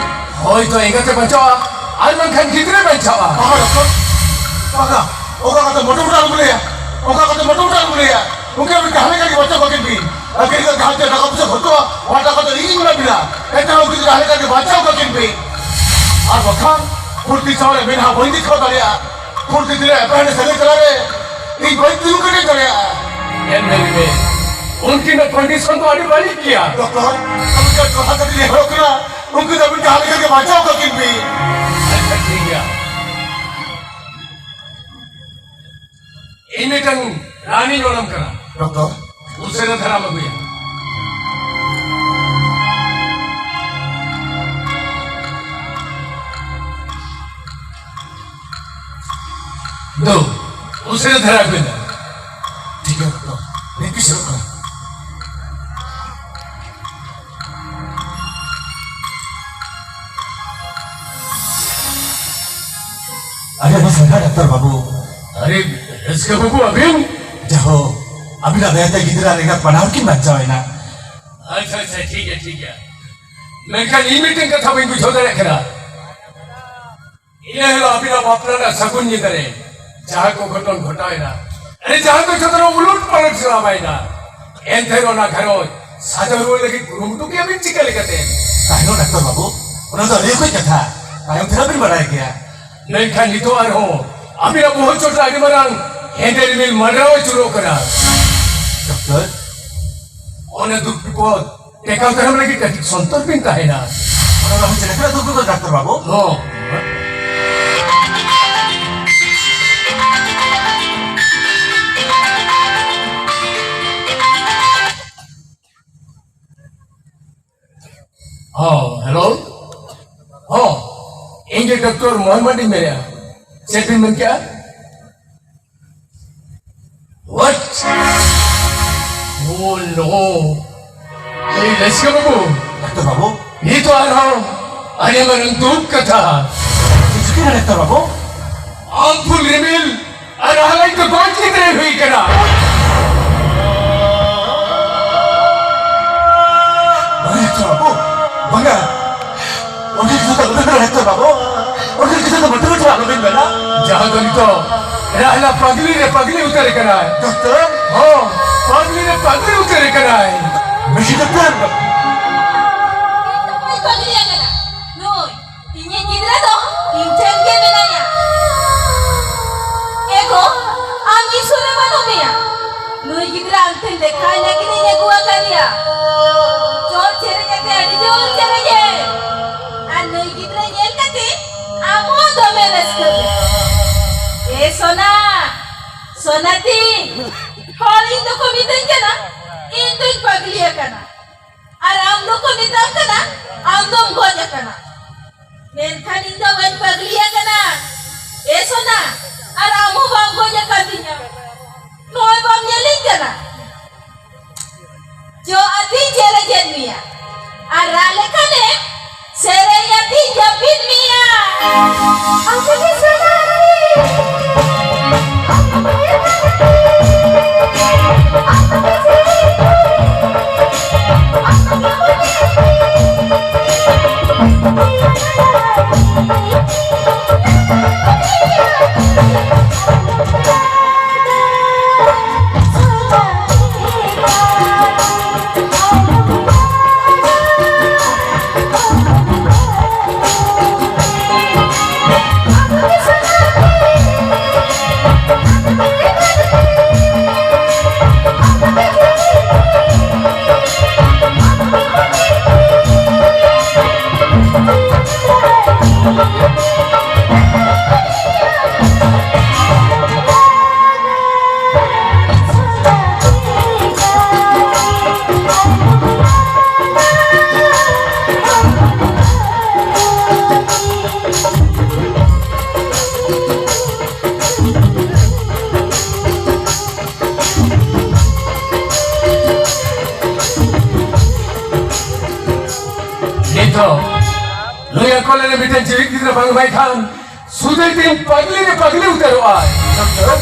ᱦᱳᱭ ᱛᱚ ᱮᱸᱜᱟᱛ ᱮ ᱵᱟᱧᱪᱟᱣᱟ, ᱟᱨ ᱵᱟᱝᱠᱷᱟᱱ ᱜᱤᱫᱽᱨᱟᱹᱭ ᱵᱟᱧᱪᱟᱣᱟ᱾ ᱵᱟᱝᱟ, ᱰᱚᱠᱴᱚᱨ, ᱵᱟᱝᱟ, ᱚᱱᱠᱟ ᱠᱟᱛᱷᱟ ᱢᱚᱴᱮ ᱢᱚᱴᱮ ᱟᱞᱚᱢ ᱞᱟᱹᱭᱟ, ᱚᱱᱠᱟ ᱠᱟᱛᱷᱟ ᱢᱚᱴᱮ ᱢᱚᱴᱮ ᱟᱞᱚᱢ ᱞᱟᱹᱭᱟ᱾ ᱩᱱᱠᱤᱱ ᱟᱵᱤᱱ ᱡᱟᱦᱟᱸ ᱞᱮᱠᱟ ᱜᱮ ᱵᱟᱧᱪᱟᱣ ᱠᱟᱹᱠᱤᱱ ᱵᱤᱱ᱾ ᱟᱹᱠᱤᱱ ᱫᱚ ᱡᱟᱦᱟᱸ ᱛᱤᱱᱟᱹᱜ ᱴᱟᱠᱟ ᱯᱚᱭᱥᱟ ᱠᱷᱚᱨᱪᱚᱜᱼᱟ, ᱚᱱᱟ ᱴᱟᱠᱟ ᱫᱚ ᱤᱧᱤᱧ ᱮᱢᱟ ᱵᱤᱱᱟ᱾ ᱮᱱᱛᱮ ᱨᱮᱦᱚᱸ ᱩᱱᱠᱤᱱ ᱫᱚ ᱡᱟᱦᱟᱸ ᱞᱮᱠᱟ ᱜᱮ ᱵᱟᱧᱪᱟᱣ ᱠᱟᱹᱠᱤᱱ ᱵᱤᱱ᱾ ᱟᱨ ᱵᱟᱠᱷᱟᱱ ᱯᱩᱨᱛᱤ ᱥᱟᱶ ᱨᱮ ᱢᱮᱫᱦᱟ ᱵᱟᱹᱧ ᱫᱮᱠᱷᱟᱣ ᱫᱟᱲᱮᱭᱟᱜᱼᱟ᱾ ᱯᱷᱩᱞ ᱜᱤᱫᱽᱨᱟᱹ ᱮᱯᱨᱟᱱ ᱥᱟᱹᱜᱟᱹᱭ ᱛᱟᱞᱟᱨᱮ ᱤᱧ ᱵᱟᱹᱧ ᱛᱤᱸᱜᱩ ᱠᱮᱴᱮᱡ ᱫᱟᱲᱮᱭᱟᱜᱼᱟ᱾ ᱧᱮᱞ ᱢᱮ ᱵᱤᱵᱮᱠ, ᱩᱱᱠᱤᱱᱟᱜ ᱠᱚᱱᱰᱤᱥᱚᱱ ᱫᱚ ᱟᱹᱰᱤ ᱵᱟᱹᱲᱤᱡ ᱜᱮᱭᱟ᱾ ᱰᱚᱠᱴᱚᱨ, ᱟᱹᱵᱤᱱ ᱴᱷᱮᱱ ᱡᱚᱦᱟᱨ ᱠᱟᱛᱮ ᱞᱤᱧ ᱱᱮᱦᱚᱨᱚᱜ ᱠᱟᱱᱟ, ᱩᱱᱠᱤᱱ ᱫᱚ ᱟᱹᱵᱤᱱ ᱡᱟᱦᱟᱸ ᱞᱮᱠᱟ ᱜᱮ ᱵᱟᱧᱪᱟᱣ ᱠᱟᱠᱤᱱ ᱵᱤᱱ᱾ ᱟᱪᱪᱷᱟ, ᱴᱷᱤᱠ ᱜᱮᱭᱟ᱾ ᱤᱧ ᱢᱤᱫᱴᱟᱝ ᱨᱟᱱᱤᱧ ᱚᱞᱟᱢ ᱠᱟᱱᱟ᱾ ᱰᱚᱠᱴᱚᱨ᱾ ᱩᱥᱟᱹᱨᱟ ᱫᱷᱟᱨᱟᱢ ᱟᱹᱜᱩᱭᱟ᱾ ᱫᱩ, ᱩᱥᱟᱹᱨᱟ ᱫᱷᱟᱨᱟ ᱟᱹᱜᱩᱭ ᱢᱮ᱾ ᱴᱷᱤᱠ ᱜᱮᱭᱟ ᱰᱚᱠᱴᱚᱨ, ᱱᱤᱛ ᱜᱮ ᱥᱮᱱᱚᱜ ᱠᱟᱱᱟ᱾ ᱟᱹᱰᱤ ᱟᱹᱰᱤ ᱥᱟᱨᱦᱟᱣ ᱰᱟᱠᱛᱟᱨ ᱵᱟᱹᱵᱩ᱾ ᱟᱨᱮ ᱨᱟᱹᱥᱠᱟᱹ ᱵᱟᱹᱵᱩ, ᱟᱹᱵᱤᱱ? ᱡᱟᱦᱳ, ᱟᱹᱵᱤᱱᱟᱜ ᱫᱟᱭᱟ ᱛᱮ ᱜᱤᱫᱽᱨᱟᱹ ᱟᱨ ᱮᱸᱜᱟᱛ ᱵᱟᱱᱟ ᱦᱚᱲ ᱠᱤᱱ ᱵᱟᱧᱪᱟᱣ ᱮᱱᱟ᱾ ᱟᱪᱪᱷᱟ, ᱟᱪᱪᱷᱟ, ᱴᱷᱤᱠ ᱜᱮᱭᱟ, ᱴᱷᱤᱠ ᱜᱮᱭᱟ᱾ ᱢᱮᱱᱠᱷᱟᱱ ᱤᱧ ᱢᱤᱫᱴᱮᱱ ᱠᱟᱛᱷᱟ ᱵᱟᱹᱧ ᱵᱩᱡᱷᱟᱹᱣ ᱫᱟᱲᱮᱭᱟᱜ ᱠᱟᱱᱟ᱾ ᱤᱱᱟᱹ ᱦᱤᱞᱳᱜ ᱟᱹᱵᱤᱱᱟᱜ ᱵᱟᱯᱞᱟ ᱨᱮᱱᱟᱜ ᱥᱟᱹᱜᱩᱱ ᱧᱤᱫᱟᱹ ᱨᱮ ᱡᱟᱦᱟᱸ ᱠᱚ ᱜᱷᱚᱴᱚᱱ ᱜᱷᱚᱴᱟᱣ ᱮᱱᱟ, ᱟᱨᱮ, ᱡᱟᱦᱟᱸ ᱫᱚ ᱡᱚᱛᱚ ᱩᱞᱩᱴ ᱯᱟᱞᱚᱴ ᱪᱟᱞᱟᱣ ᱮᱱᱟ, ᱮᱱᱛᱮ ᱨᱮᱦᱚᱸ ᱚᱱᱟ ᱜᱷᱟᱨᱚᱸᱡᱽ ᱥᱟᱡᱟᱣ ᱨᱩᱣᱟᱹᱲ ᱞᱟᱹᱜᱤᱫ ᱠᱩᱨᱩᱢᱩᱴᱩ ᱠᱮᱭᱟ ᱵᱤᱱ ᱪᱤᱠᱟᱹ ᱞᱮᱠᱟᱛᱮ? ᱛᱟᱭᱱᱚᱢ ᱰᱟᱠᱛᱟᱨ ᱵᱟᱹᱵᱩ, ᱚᱱᱟ ᱫᱚ ᱟᱹᱰᱤ ᱚᱠᱚᱡ ᱠᱟᱛᱷᱟ, ᱛᱟᱭᱚᱢ ᱛᱮ ᱵᱤᱱ ᱵᱟᱲᱟᱭ ᱜᱮᱭᱟ᱾ ᱢᱮᱱᱠᱷᱟᱱ ᱱᱤᱛᱚᱜ ᱟᱨᱦᱚᱸ ᱟᱹᱵᱤᱱᱟᱜ ᱵᱚᱦᱚᱜ ᱪᱚᱴ ᱨᱮ ᱟᱹᱰᱤ ᱢᱟᱨᱟᱝ ᱦᱮᱸᱫᱮ ᱨᱤᱢᱤᱞ ᱢᱟᱰᱨᱟᱣ ᱟᱹᱪᱩᱨᱚᱜ ᱠᱟᱱᱟ᱾ ᱰᱟᱠᱛᱟᱨ? ᱚᱱᱟ ᱫᱩᱠ ᱵᱤᱯᱚᱫ ᱴᱮᱠᱟᱣ ᱫᱟᱨᱟᱢ ᱞᱟᱹᱜᱤᱫ ᱠᱟᱹᱴᱤᱡ ᱥᱚᱱᱛᱚᱨ ᱵᱤᱱ ᱛᱟᱦᱮᱱᱟ᱾ ᱚᱱᱟ ᱫᱚ ᱪᱮᱫ ᱞᱮᱠᱟᱱᱟᱜ ᱫᱩᱠ ᱵᱤᱯᱚᱫ, ᱰᱟᱠᱛᱟᱨ ᱵᱟᱹᱵᱩ? ᱦᱚᱸ᱾ ᱦᱚᱸ, ᱦᱮᱞᱳ᱾ ᱦᱚᱸ, ᱤᱧ ᱜᱮ ᱰᱚᱠᱴᱚᱨ ᱢᱳᱦᱚᱱ ᱢᱟᱱᱰᱤᱧ ᱢᱮᱱᱮᱫᱼᱟ᱾ ᱪᱮᱫ ᱵᱤᱱ ᱢᱮᱱ ᱠᱮᱫᱼᱟ? What? Oh no! ᱮᱭ ᱨᱟᱹᱥᱠᱟᱹ ᱵᱟᱹᱵᱩ, ᱰᱟᱠᱛᱟᱨ ᱵᱟᱹᱵᱩ᱾ ᱱᱤᱛ ᱟᱨᱦᱚᱸ ᱟᱹᱰᱤ ᱢᱟᱨᱟᱝ ᱫᱩᱠ ᱠᱟᱛᱷᱟ᱾ ᱪᱮᱫ ᱪᱤᱠᱟᱹᱭᱮᱱᱟ ᱰᱟᱠᱛᱟᱨ ᱵᱟᱹᱵᱩ? ᱟᱢ ᱯᱷᱩᱞ ᱨᱤᱢᱤᱞ ᱟᱨ ᱟᱞᱟᱭ ᱫᱚ ᱵᱟᱝ ᱜᱤᱫᱽᱨᱟᱹᱭ ᱦᱩᱭ ᱠᱟᱱᱟ᱾ ᱵᱟᱝᱟ ᱰᱟᱠᱛᱟᱨ ᱵᱟᱹᱵᱩ, ᱵᱟᱝᱟ᱾ ᱚᱱᱠᱟ ᱠᱟᱛᱷᱟ ᱫᱚ ᱟᱞᱚᱵᱤᱱ ᱢᱮᱱᱟ ᱰᱟᱠᱛᱟᱨ ᱵᱟᱹᱵᱩ᱾ ᱚᱱᱠᱟ ᱠᱟᱛᱷᱟ ᱫᱚ ᱢᱚᱴᱮ ᱢᱚᱴᱮ ᱟᱞᱚᱵᱤᱱ ᱢᱮᱱᱟ᱾ ᱡᱟᱦᱟᱸ ᱫᱚ ᱱᱤᱛᱚᱜ ᱨᱟᱦᱞᱟ ᱯᱟᱜᱽᱞᱤ ᱨᱮ ᱯᱟᱜᱽᱞᱤ ᱩᱛᱟᱹᱨ ᱟᱠᱟᱱᱟᱭ᱾ ᱰᱟᱠᱛᱟᱨ? ᱦᱚᱸ, ᱯᱟᱜᱽᱞᱤ ᱨᱮ ᱯᱟᱜᱽᱞᱤ ᱩᱛᱟᱹᱨ ᱟᱠᱟᱱᱟᱭ᱾ ᱢᱟᱹᱡᱷᱤ ᱰᱟᱠᱛᱟᱨ᱾ ᱤᱧ ᱫᱚ ᱵᱟᱹᱧ ᱯᱟᱜᱽᱞᱤ ᱟᱠᱟᱱᱟ᱾ ᱱᱩᱭ, ᱤᱧᱤᱡ ᱜᱤᱫᱽᱨᱟᱹ ᱫᱚ ᱤᱧ ᱴᱷᱮᱱ ᱜᱮ ᱢᱮᱱᱟᱭᱟ᱾ ᱫᱮᱠᱷᱟᱭ ᱞᱟᱹᱜᱤᱫ ᱤᱧ ᱟᱹᱜᱩ ᱟᱠᱟᱫᱮᱭᱟ᱾ ᱪᱚᱞ ᱪᱮᱨᱮᱧ ᱟᱛᱮ ᱟᱹᱰᱤ ᱡᱳᱨ ᱪᱮᱨᱮᱧᱮ᱾ ᱟᱨ ᱱᱩᱭ ᱜᱤᱫᱽᱨᱟᱹ ᱧᱮᱞ ᱠᱟᱛᱮ ᱟᱢ ᱦᱚᱸ ᱫᱚᱢᱮ ᱨᱟᱹᱥᱠᱟᱹ ᱜᱮ᱾ ᱮ ᱥᱳᱱᱟ, ᱥᱳᱱᱟ ᱛᱤᱧ, ᱦᱚᱲ ᱤᱧ ᱫᱚᱠᱚ ᱢᱤᱛᱟᱹᱧ ᱠᱟᱱᱟ, ᱤᱧ ᱫᱚᱧ ᱯᱟᱜᱽᱞᱤ ᱟᱠᱟᱱᱟ᱾ ᱟᱨ ᱟᱢ ᱫᱚᱠᱚ ᱢᱮᱛᱟᱢ ᱠᱟᱱᱟ, ᱟᱢ ᱫᱚᱢ ᱜᱚᱡ ᱟᱠᱟᱱᱟ᱾ ᱢᱮᱱᱠᱷᱟᱱ ᱤᱧ ᱫᱚ ᱵᱟᱹᱧ ᱯᱟᱜᱽᱞᱤ ᱟᱠᱟᱱᱟ᱾ ᱮ ᱥᱳᱱᱟ, ᱟᱨ ᱟᱢ ᱦᱚᱸ ᱵᱟᱢ ᱜᱚᱡ ᱟᱠᱟᱫᱤᱧᱟ᱾ ᱱᱚᱜᱼᱚᱭ ᱵᱟᱢ ᱧᱮᱞᱤᱧ ᱠᱟᱱᱟ᱾ ᱡᱚ ᱟᱹᱛᱤᱧ ᱪᱮᱨᱮᱡᱮᱫ ᱢᱮᱭᱟ᱾ ᱟᱨ ᱨᱟᱜ ᱞᱮᱠᱷᱟᱱᱮᱢ ᱥᱮᱨᱮᱧ ᱟᱹᱛᱤᱧ ᱡᱟᱹᱯᱤᱫ ᱢᱮᱭᱟ᱾ ᱟᱢ ᱫᱚ ᱥᱳᱱᱟ ᱟᱹᱛᱤᱧ᱾ ᱱᱤᱛᱚᱜ ᱱᱩᱭ ᱟᱠᱚ ᱞᱮᱠᱟ ᱢᱤᱫᱴᱮᱱ ᱡᱤᱣᱤᱫ ᱜᱤᱫᱽᱨᱟᱹ ᱵᱟᱝ ᱮᱢᱟᱭ ᱠᱷᱟᱱ ᱥᱩᱫᱷᱟᱹᱭ ᱛᱤᱧ ᱯᱟᱜᱽᱞᱤ ᱨᱮ ᱯᱟᱜᱽᱞᱤ ᱩᱛᱟᱹᱨᱚᱜᱼᱟᱭ᱾ ᱰᱚᱠᱴᱚᱨ,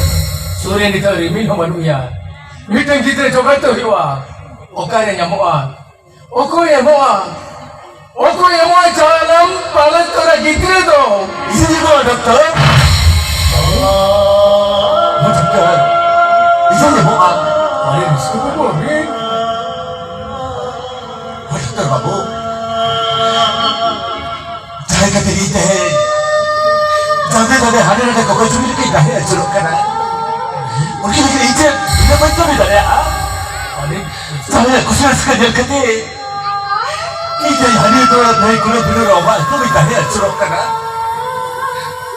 ᱥᱩᱨ ᱨᱮ ᱱᱤᱛᱚᱜ ᱨᱤᱢᱤᱞ ᱦᱚᱸ ᱵᱟᱹᱱᱩᱜ ᱮᱭᱟ᱾ ᱢᱤᱫᱴᱮᱱ ᱜᱤᱫᱽᱨᱟᱹ ᱡᱚᱜᱟᱲ ᱛᱮ ᱦᱩᱭᱩᱜᱼᱟ᱾ ᱚᱠᱟᱨᱮ ᱧᱟᱢᱚᱜᱼᱟ? ᱚᱠᱚᱭ ᱮᱢᱚᱜᱼᱟ? ᱚᱠᱚᱭ ᱮᱢᱚᱜᱼᱟ ᱡᱟᱱᱟᱢ ᱯᱟᱞᱚᱱ ᱛᱚᱨᱟ ᱜᱤᱫᱽᱨᱟᱹ ᱫᱚ? ᱤᱧ ᱮᱢᱚᱜᱼᱟ, ᱰᱚᱠᱴᱚᱨ᱾ ᱦᱚᱸ, ᱰᱚᱠᱴᱚᱨ, ᱤᱧ ᱮᱢᱚᱜᱼᱟ᱾ ᱟᱨᱮ ᱢᱤᱥᱠᱤ ᱵᱟᱹᱵᱩ, ᱟᱹᱵᱤᱱ? ᱦᱚᱸ, ᱰᱚᱠᱴᱚᱨ ᱵᱟᱹᱵᱩ, ᱡᱟᱦᱟᱸ ᱞᱮᱠᱟᱛᱮ ᱤᱧ ᱛᱮᱦᱮᱧ ᱪᱟᱸᱫᱮ ᱪᱟᱸᱫᱮ ᱦᱟᱸᱰᱮ ᱱᱟᱰᱮ ᱠᱚᱠᱚᱭ ᱪᱩᱲᱤ ᱞᱮᱠᱟᱧ ᱛᱟᱦᱮᱸ ᱟᱹᱪᱩᱨᱚᱜ ᱠᱟᱱᱟ, ᱩᱱᱠᱤᱱ ᱞᱟᱹᱜᱤᱫ ᱤᱧ ᱪᱮᱫ ᱤᱧ ᱵᱟᱹᱧ ᱠᱟᱹᱢᱤ ᱫᱟᱲᱮᱭᱟᱜᱼᱟ? ᱟᱹᱞᱤᱧ ᱛᱟᱦᱞᱮ ᱠᱩᱥᱤ ᱨᱟᱹᱥᱠᱟᱹ ᱧᱮᱞ ᱠᱟᱛᱮ ᱤᱧ ᱫᱚ ᱦᱟᱹᱱᱤ ᱫᱚ ᱱᱟᱹᱭ ᱠᱩᱞᱟᱹ ᱵᱤᱱᱟᱹ ᱨᱚᱵᱟ ᱦᱤᱥᱟᱹᱵ ᱤᱧ ᱛᱟᱦᱮᱸ ᱟᱹᱪᱩᱨᱚᱜ ᱠᱟᱱᱟ᱾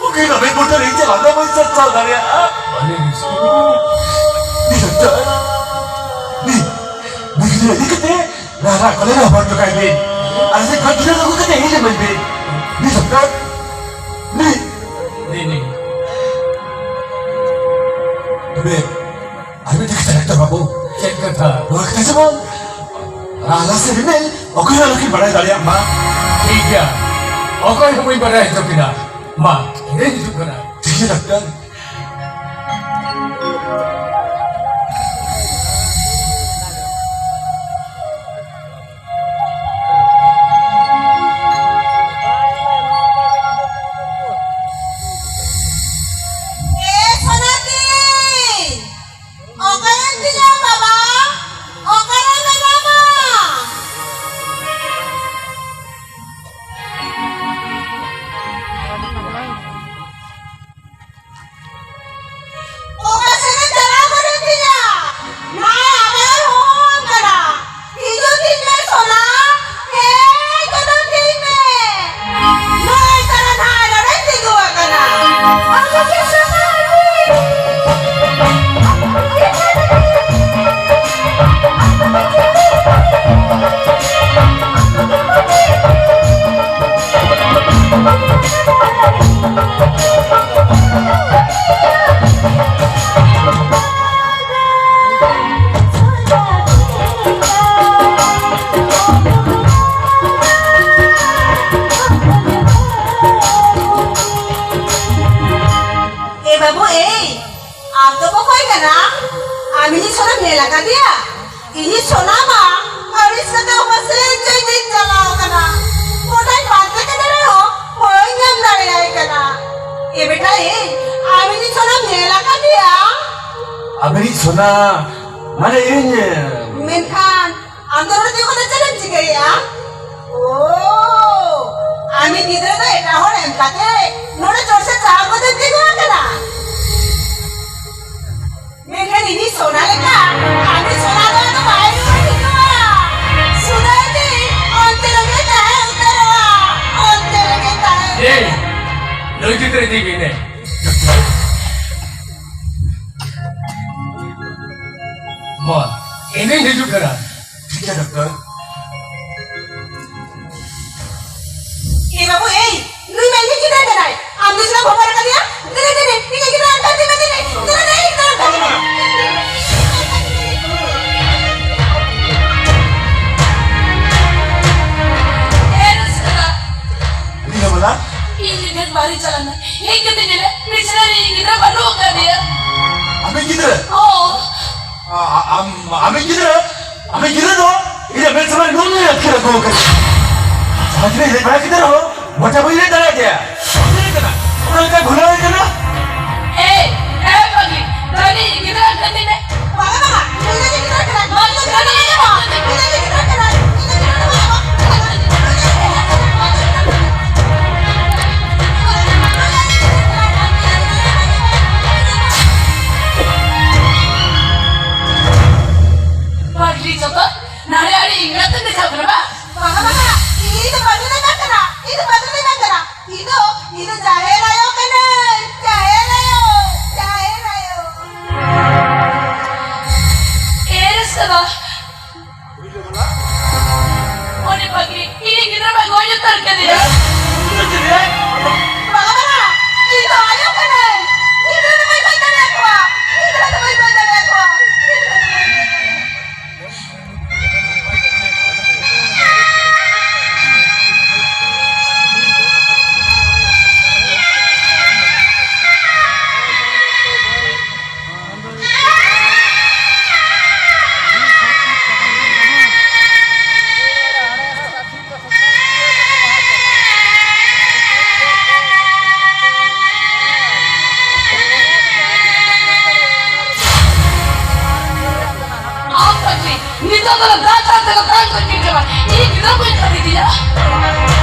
ᱩᱱᱠᱤᱱ ᱨᱚᱵᱤᱱ ᱵᱩᱴᱟᱹ ᱨᱮ ᱤᱧ ᱪᱮᱫ ᱞᱟᱸᱫᱟ ᱵᱟᱹᱧ ᱥᱟᱨᱪᱟᱣ ᱫᱟᱲᱮᱭᱟᱜᱼᱟ᱾ ᱟᱹᱞᱤᱧ ᱱᱤ ᱰᱟᱠᱛᱟᱨ, ᱱᱤ, ᱱᱤ ᱜᱤᱫᱽᱨᱟᱹ ᱤᱫᱤ ᱠᱟᱛᱮ ᱨᱟᱨᱟ ᱠᱚᱞᱮ ᱨᱚᱦᱚᱲ ᱦᱚᱴᱚ ᱠᱟᱭ ᱵᱤᱱ᱾ ᱟᱨ ᱥᱮ ᱠᱷᱚᱱ ᱜᱤᱫᱽᱨᱟᱹ ᱟᱹᱜᱩ ᱠᱟᱛᱮ ᱦᱮᱡ ᱞᱮ ᱢᱮ ᱵᱤᱱ᱾ ᱱᱤ ᱰᱟᱠᱛᱟᱨ, ᱱᱤ᱾ ᱱᱤ, ᱱᱤ᱾ ᱛᱚᱵᱮ ᱟᱨ ᱢᱤᱫᱴᱮᱱ ᱠᱟᱛᱷᱟ ᱰᱟᱠᱛᱟᱨ ᱵᱟᱹᱵᱩ᱾ ᱪᱮᱫ ᱠᱟᱛᱷᱟ? ᱱᱚᱣᱟ ᱠᱟᱛᱷᱟ ᱡᱮᱢᱚᱱ ᱨᱟᱦᱞᱟ ᱥᱮ ᱨᱤᱢᱤᱞ ᱚᱠᱚᱭ ᱦᱚᱸ ᱟᱞᱚᱠᱤᱱ ᱵᱟᱲᱟᱭ ᱫᱟᱲᱮᱭᱟᱜ ᱢᱟ᱾ ᱴᱷᱤᱠ ᱜᱮᱭᱟ, ᱚᱠᱚᱭ ᱦᱚᱸ ᱵᱟᱹᱧ ᱵᱟᱲᱟᱭ ᱦᱚᱪᱚ ᱠᱤᱱᱟ᱾ ᱢᱟ, ᱤᱧ ᱦᱤᱡᱩᱜ ᱠᱟᱱᱟ᱾ ᱴᱷᱤᱠ ᱜᱮᱭᱟ ᱰᱟᱠᱛᱟᱨ᱾ ᱮ ᱥᱚᱱᱟᱛᱤ! ᱚᱠᱟᱭᱮᱱ ᱛᱤᱧᱟ ᱵᱟᱵᱟ? ᱚᱠᱟᱨᱮ ᱢᱮᱱᱟᱢᱟ? ᱚᱠᱟ ᱥᱮᱫ ᱮᱢ ᱪᱟᱞᱟᱣ ᱜᱚᱫ ᱮᱱ ᱛᱤᱧᱟ? ᱱᱚᱜᱼᱚᱭ ᱟᱢᱟᱜ ᱦᱚᱦᱚ ᱟᱢ ᱠᱟᱱᱟ᱾ ᱦᱤᱡᱩᱜ ᱛᱤᱧ ᱢᱮ ᱥᱚᱱᱟ, ᱦᱮᱡ ᱜᱚᱫᱚᱜ ᱛᱤᱧ ᱢᱮ᱾ ᱱᱚᱜᱼᱚᱭ ᱛᱟᱨᱟ ᱱᱟᱦᱟᱜ ᱱᱚᱰᱮᱧ ᱛᱤᱸᱜᱩ ᱟᱠᱟᱱᱟ᱾ ᱟᱢ ᱫᱚ ᱪᱮᱫ ᱥᱟᱯᱷᱟ ᱟᱹᱜᱩᱭ? ᱮ ᱵᱟᱹᱵᱩ, ᱮᱭ, ᱟᱢ ᱫᱚ ᱚᱠᱚᱭ ᱠᱟᱱᱟᱢ? ᱟᱢ ᱤᱧᱤᱡ ᱥᱚᱱᱟᱢ ᱧᱮᱞ ᱟᱠᱟᱫᱮᱭᱟ? ᱤᱧᱤᱡ ᱥᱚᱱᱟ ᱢᱟ ᱟᱹᱲᱤᱥ ᱠᱟᱛᱮ ᱚᱠᱟ ᱥᱮᱫ ᱪᱚᱭ ᱫᱮᱡ ᱪᱟᱞᱟᱣ ᱟᱠᱟᱱᱟ᱾ ᱜᱚᱴᱟᱧ ᱯᱟᱱᱛᱮ ᱠᱮᱫᱮ ᱨᱮᱦᱚᱸ ᱵᱟᱹᱧ ᱧᱟᱢ ᱫᱟᱲᱮᱭᱟᱭ ᱠᱟᱱᱟ᱾ ᱮ ᱵᱮᱴᱟ, ᱮᱭ, ᱟᱢ ᱤᱧᱤᱡ ᱥᱚᱱᱟᱢ ᱧᱮᱞ ᱟᱠᱟᱫᱮᱭᱟ? ᱟᱵᱮᱱᱤᱡ ᱥᱚᱱᱟ, ᱢᱟᱱᱮ ᱤᱧ᱾ ᱢᱮᱱᱠᱷᱟᱱ ᱟᱢ ᱫᱚ ᱱᱚᱰᱮ ᱛᱤᱸᱜᱩ ᱠᱟᱛᱮ ᱪᱮᱫ ᱮᱢ ᱪᱤᱠᱟᱹᱭᱮᱫᱼᱟ? ᱳ, ᱟᱢᱤᱡ ᱜᱤᱫᱽᱨᱟᱹ ᱫᱚ ᱮᱴᱟᱜ ᱦᱚᱲ ᱮᱢ ᱠᱟᱛᱮ ᱱᱚᱰᱮ ᱪᱚᱴ ᱥᱮᱫ ᱪᱟᱦᱟᱣ ᱠᱟᱛᱮ ᱛᱤᱸᱜᱩ ᱟᱠᱟᱱᱟ᱾ ᱢᱮᱱᱠᱷᱟᱱ ᱤᱧᱤᱡ ᱥᱚᱱᱟ ᱞᱮᱠᱟ ᱟᱢᱤᱡ ᱥᱚᱱᱟ ᱫᱚ ᱢᱟ, ᱤᱧᱤᱧ ᱦᱤᱡᱩᱜ ᱠᱟᱱᱟ᱾ ᱴᱷᱤᱠ ᱜᱮᱭᱟ, ᱰᱚᱠᱴᱚᱨ᱾ ᱮ ᱵᱟᱹᱵᱩ, ᱮᱭ, ᱱᱩᱭ ᱢᱟ ᱤᱧᱤᱡ ᱜᱤᱫᱽᱨᱟᱹ ᱠᱟᱱᱟᱭ᱾ ᱟᱢ ᱫᱚ ᱪᱮᱫᱟᱜ ᱮᱢ ᱦᱚᱵᱚᱨ ᱟᱠᱟᱫᱮᱭᱟ? ᱫᱮᱱᱮ, ᱫᱮᱱᱮ, ᱤᱧᱤᱡ ᱜᱤᱫᱽᱨᱟᱹ ᱟᱹᱜᱩ ᱠᱟᱛᱮ ᱢᱮ, ᱫᱮᱱᱮ᱾ ᱫᱮᱱᱮ, ᱫᱮᱱᱮ, ᱤᱧᱤᱡ ᱜᱤᱫᱽᱨᱟᱹ ᱟᱹᱜᱩ ᱠᱟᱛᱮ ᱢᱮ᱾ ᱮ ᱨᱟᱹᱥᱠᱟᱹ᱾ ᱤᱧ ᱫᱚ ᱵᱚᱞᱟ? ᱤᱧ ᱱᱤᱛ ᱵᱟᱦᱨᱮ ᱪᱟᱞᱟᱜ ᱢᱮ᱾ ᱦᱮᱡ ᱠᱟᱛᱮ ᱧᱮᱞᱟ, ᱵᱤᱪᱷᱱᱟᱹ ᱨᱮ ᱤᱧ ᱜᱤᱫᱽᱨᱟᱹ ᱵᱟᱹᱱᱩᱜ ᱟᱠᱟᱫᱮᱭᱟ᱾ ᱟᱢᱤᱡ ᱜᱤᱫᱽᱨᱟᱹ? ᱦᱚᱸ᱾ ᱟ-, ᱟ-, ᱟᱢ, ᱟᱢᱤᱡ ᱜᱤᱫᱽᱨᱟᱹ? ᱟᱢᱤᱡ ᱜᱤᱫᱽᱨᱟᱹ ᱫᱚ ᱤᱧᱟᱹᱜ ᱢᱮᱫ ᱥᱟᱢᱟᱝ ᱨᱮ ᱱᱩᱱᱟᱹᱜ ᱟᱹᱛᱠᱤᱨ ᱟᱹᱜᱩ ᱟᱠᱟᱫᱟ᱾ ᱡᱟᱦᱟᱸ ᱛᱤᱱᱟᱹᱜ ᱞᱟᱹᱭ ᱵᱟᱲᱟ ᱠᱮᱫᱟ ᱨᱮᱦᱚᱸ, ᱢᱚᱴᱟ ᱵᱟᱹᱧ ᱞᱟᱹᱭ ᱫᱟᱲᱮᱭᱟᱫᱮᱭᱟ᱾ ᱪᱤᱠᱟᱹ ᱠᱟᱱᱟ? ᱚᱱᱟ ᱞᱮᱠᱟ ᱵᱷᱩᱞᱟᱹᱣ ᱠᱟᱱᱟ? ᱮᱭ, ᱮᱭ ᱯᱟᱜᱽᱞᱤ, ᱛᱟᱦᱞᱮ ᱤᱧ ᱜᱤᱫᱽᱨᱟᱹ ᱟᱹᱜᱩ ᱠᱟᱛᱮ ᱢᱮ᱾ ᱵᱟᱝᱟ, ᱵᱟᱝᱟ, ᱤᱧ ᱫᱚ ᱜᱤᱫᱽᱨᱟᱹ ᱠᱟᱱᱟ᱾ ᱵᱟᱝ, ᱤᱧ ᱫᱚ ᱜᱤᱫᱽᱨᱟᱹ ᱠᱟᱱᱟ᱾ ᱤᱧ ᱫᱚ ᱜᱤᱫᱽᱨᱟᱹ ᱠᱟᱱᱟ᱾ ᱤᱧ ᱫᱚ ᱜᱤᱫᱽᱨᱟᱹ ᱠᱟᱱᱟ᱾ ᱯᱟᱜᱽᱞᱤ ᱡᱚᱛᱚ ᱱᱟᱲᱮ ᱟᱲᱮ ᱮᱸᱜᱟᱛᱮᱢ ᱫᱮᱠᱷᱟᱣ ᱠᱟᱱᱟ ᱵᱟᱝ? ᱵᱟᱝᱟ, ᱵᱟᱝᱟ, ᱤᱧ ᱫᱚ ᱵᱟᱹᱧ ᱮᱸᱜᱟᱛ ᱠᱟᱱᱟ, ᱤᱧ ᱫᱚ ᱵᱟᱹᱧ ᱮᱸᱜᱟᱛ ᱠᱟᱱᱟ, ᱤᱧ ᱫᱚ, ᱤᱧ ᱫᱚ ᱡᱟᱦᱮᱨ ᱟᱭᱳ ᱠᱟᱹᱱᱟᱹᱧ, ᱡᱟᱦᱮᱨ ᱟᱭᱳ, ᱡᱟᱦᱮᱨ ᱟᱭᱳ᱾ ᱮ ᱨᱟᱹᱥᱠᱟᱹ ᱫᱚ, ᱩᱱᱤ ᱯᱟᱹᱜᱤ, ᱤᱧᱤᱡ ᱜᱤᱫᱽᱨᱟᱹ ᱢᱟ ᱜᱚᱡ ᱩᱛᱟᱹᱨ ᱠᱮᱫᱮᱭᱟ᱾ ᱵᱟᱵᱟ, ᱤᱧ ᱫᱚ ᱟᱭᱳ ᱠᱟᱹᱱᱟᱹᱧ᱾ ᱜᱤᱫᱽᱨᱟᱹ ᱫᱚ ᱵᱟᱹᱧ ᱜᱚᱡ ᱫᱟᱲᱮᱭᱟᱠᱚᱣᱟ᱾ ᱜᱤᱫᱽᱨᱟᱹ ᱫᱚ ᱵᱟᱹᱧ ᱜᱚᱡ ᱫᱟᱲᱮᱭᱟᱠᱚᱣᱟ᱾ ᱜᱤᱫᱽᱨᱟᱹ ᱫᱚ ᱵᱟᱹᱧ ᱜᱚᱡ ᱫᱟᱲᱮᱭᱟᱠᱚᱣᱟ᱾ ᱟᱢ ᱯᱟᱹᱴᱤ, ᱱᱤᱛᱚᱜ ᱫᱚ ᱫᱟᱜ ᱫᱟᱜ ᱛᱮᱠᱚ ᱛᱟᱝ ᱠᱚ ᱪᱮᱫ ᱪᱟᱵᱟ᱾ ᱤᱧ ᱜᱤᱫᱽᱨᱟᱹ ᱠᱚᱧ ᱯᱟᱹᱴᱤ ᱠᱮᱭᱟ᱾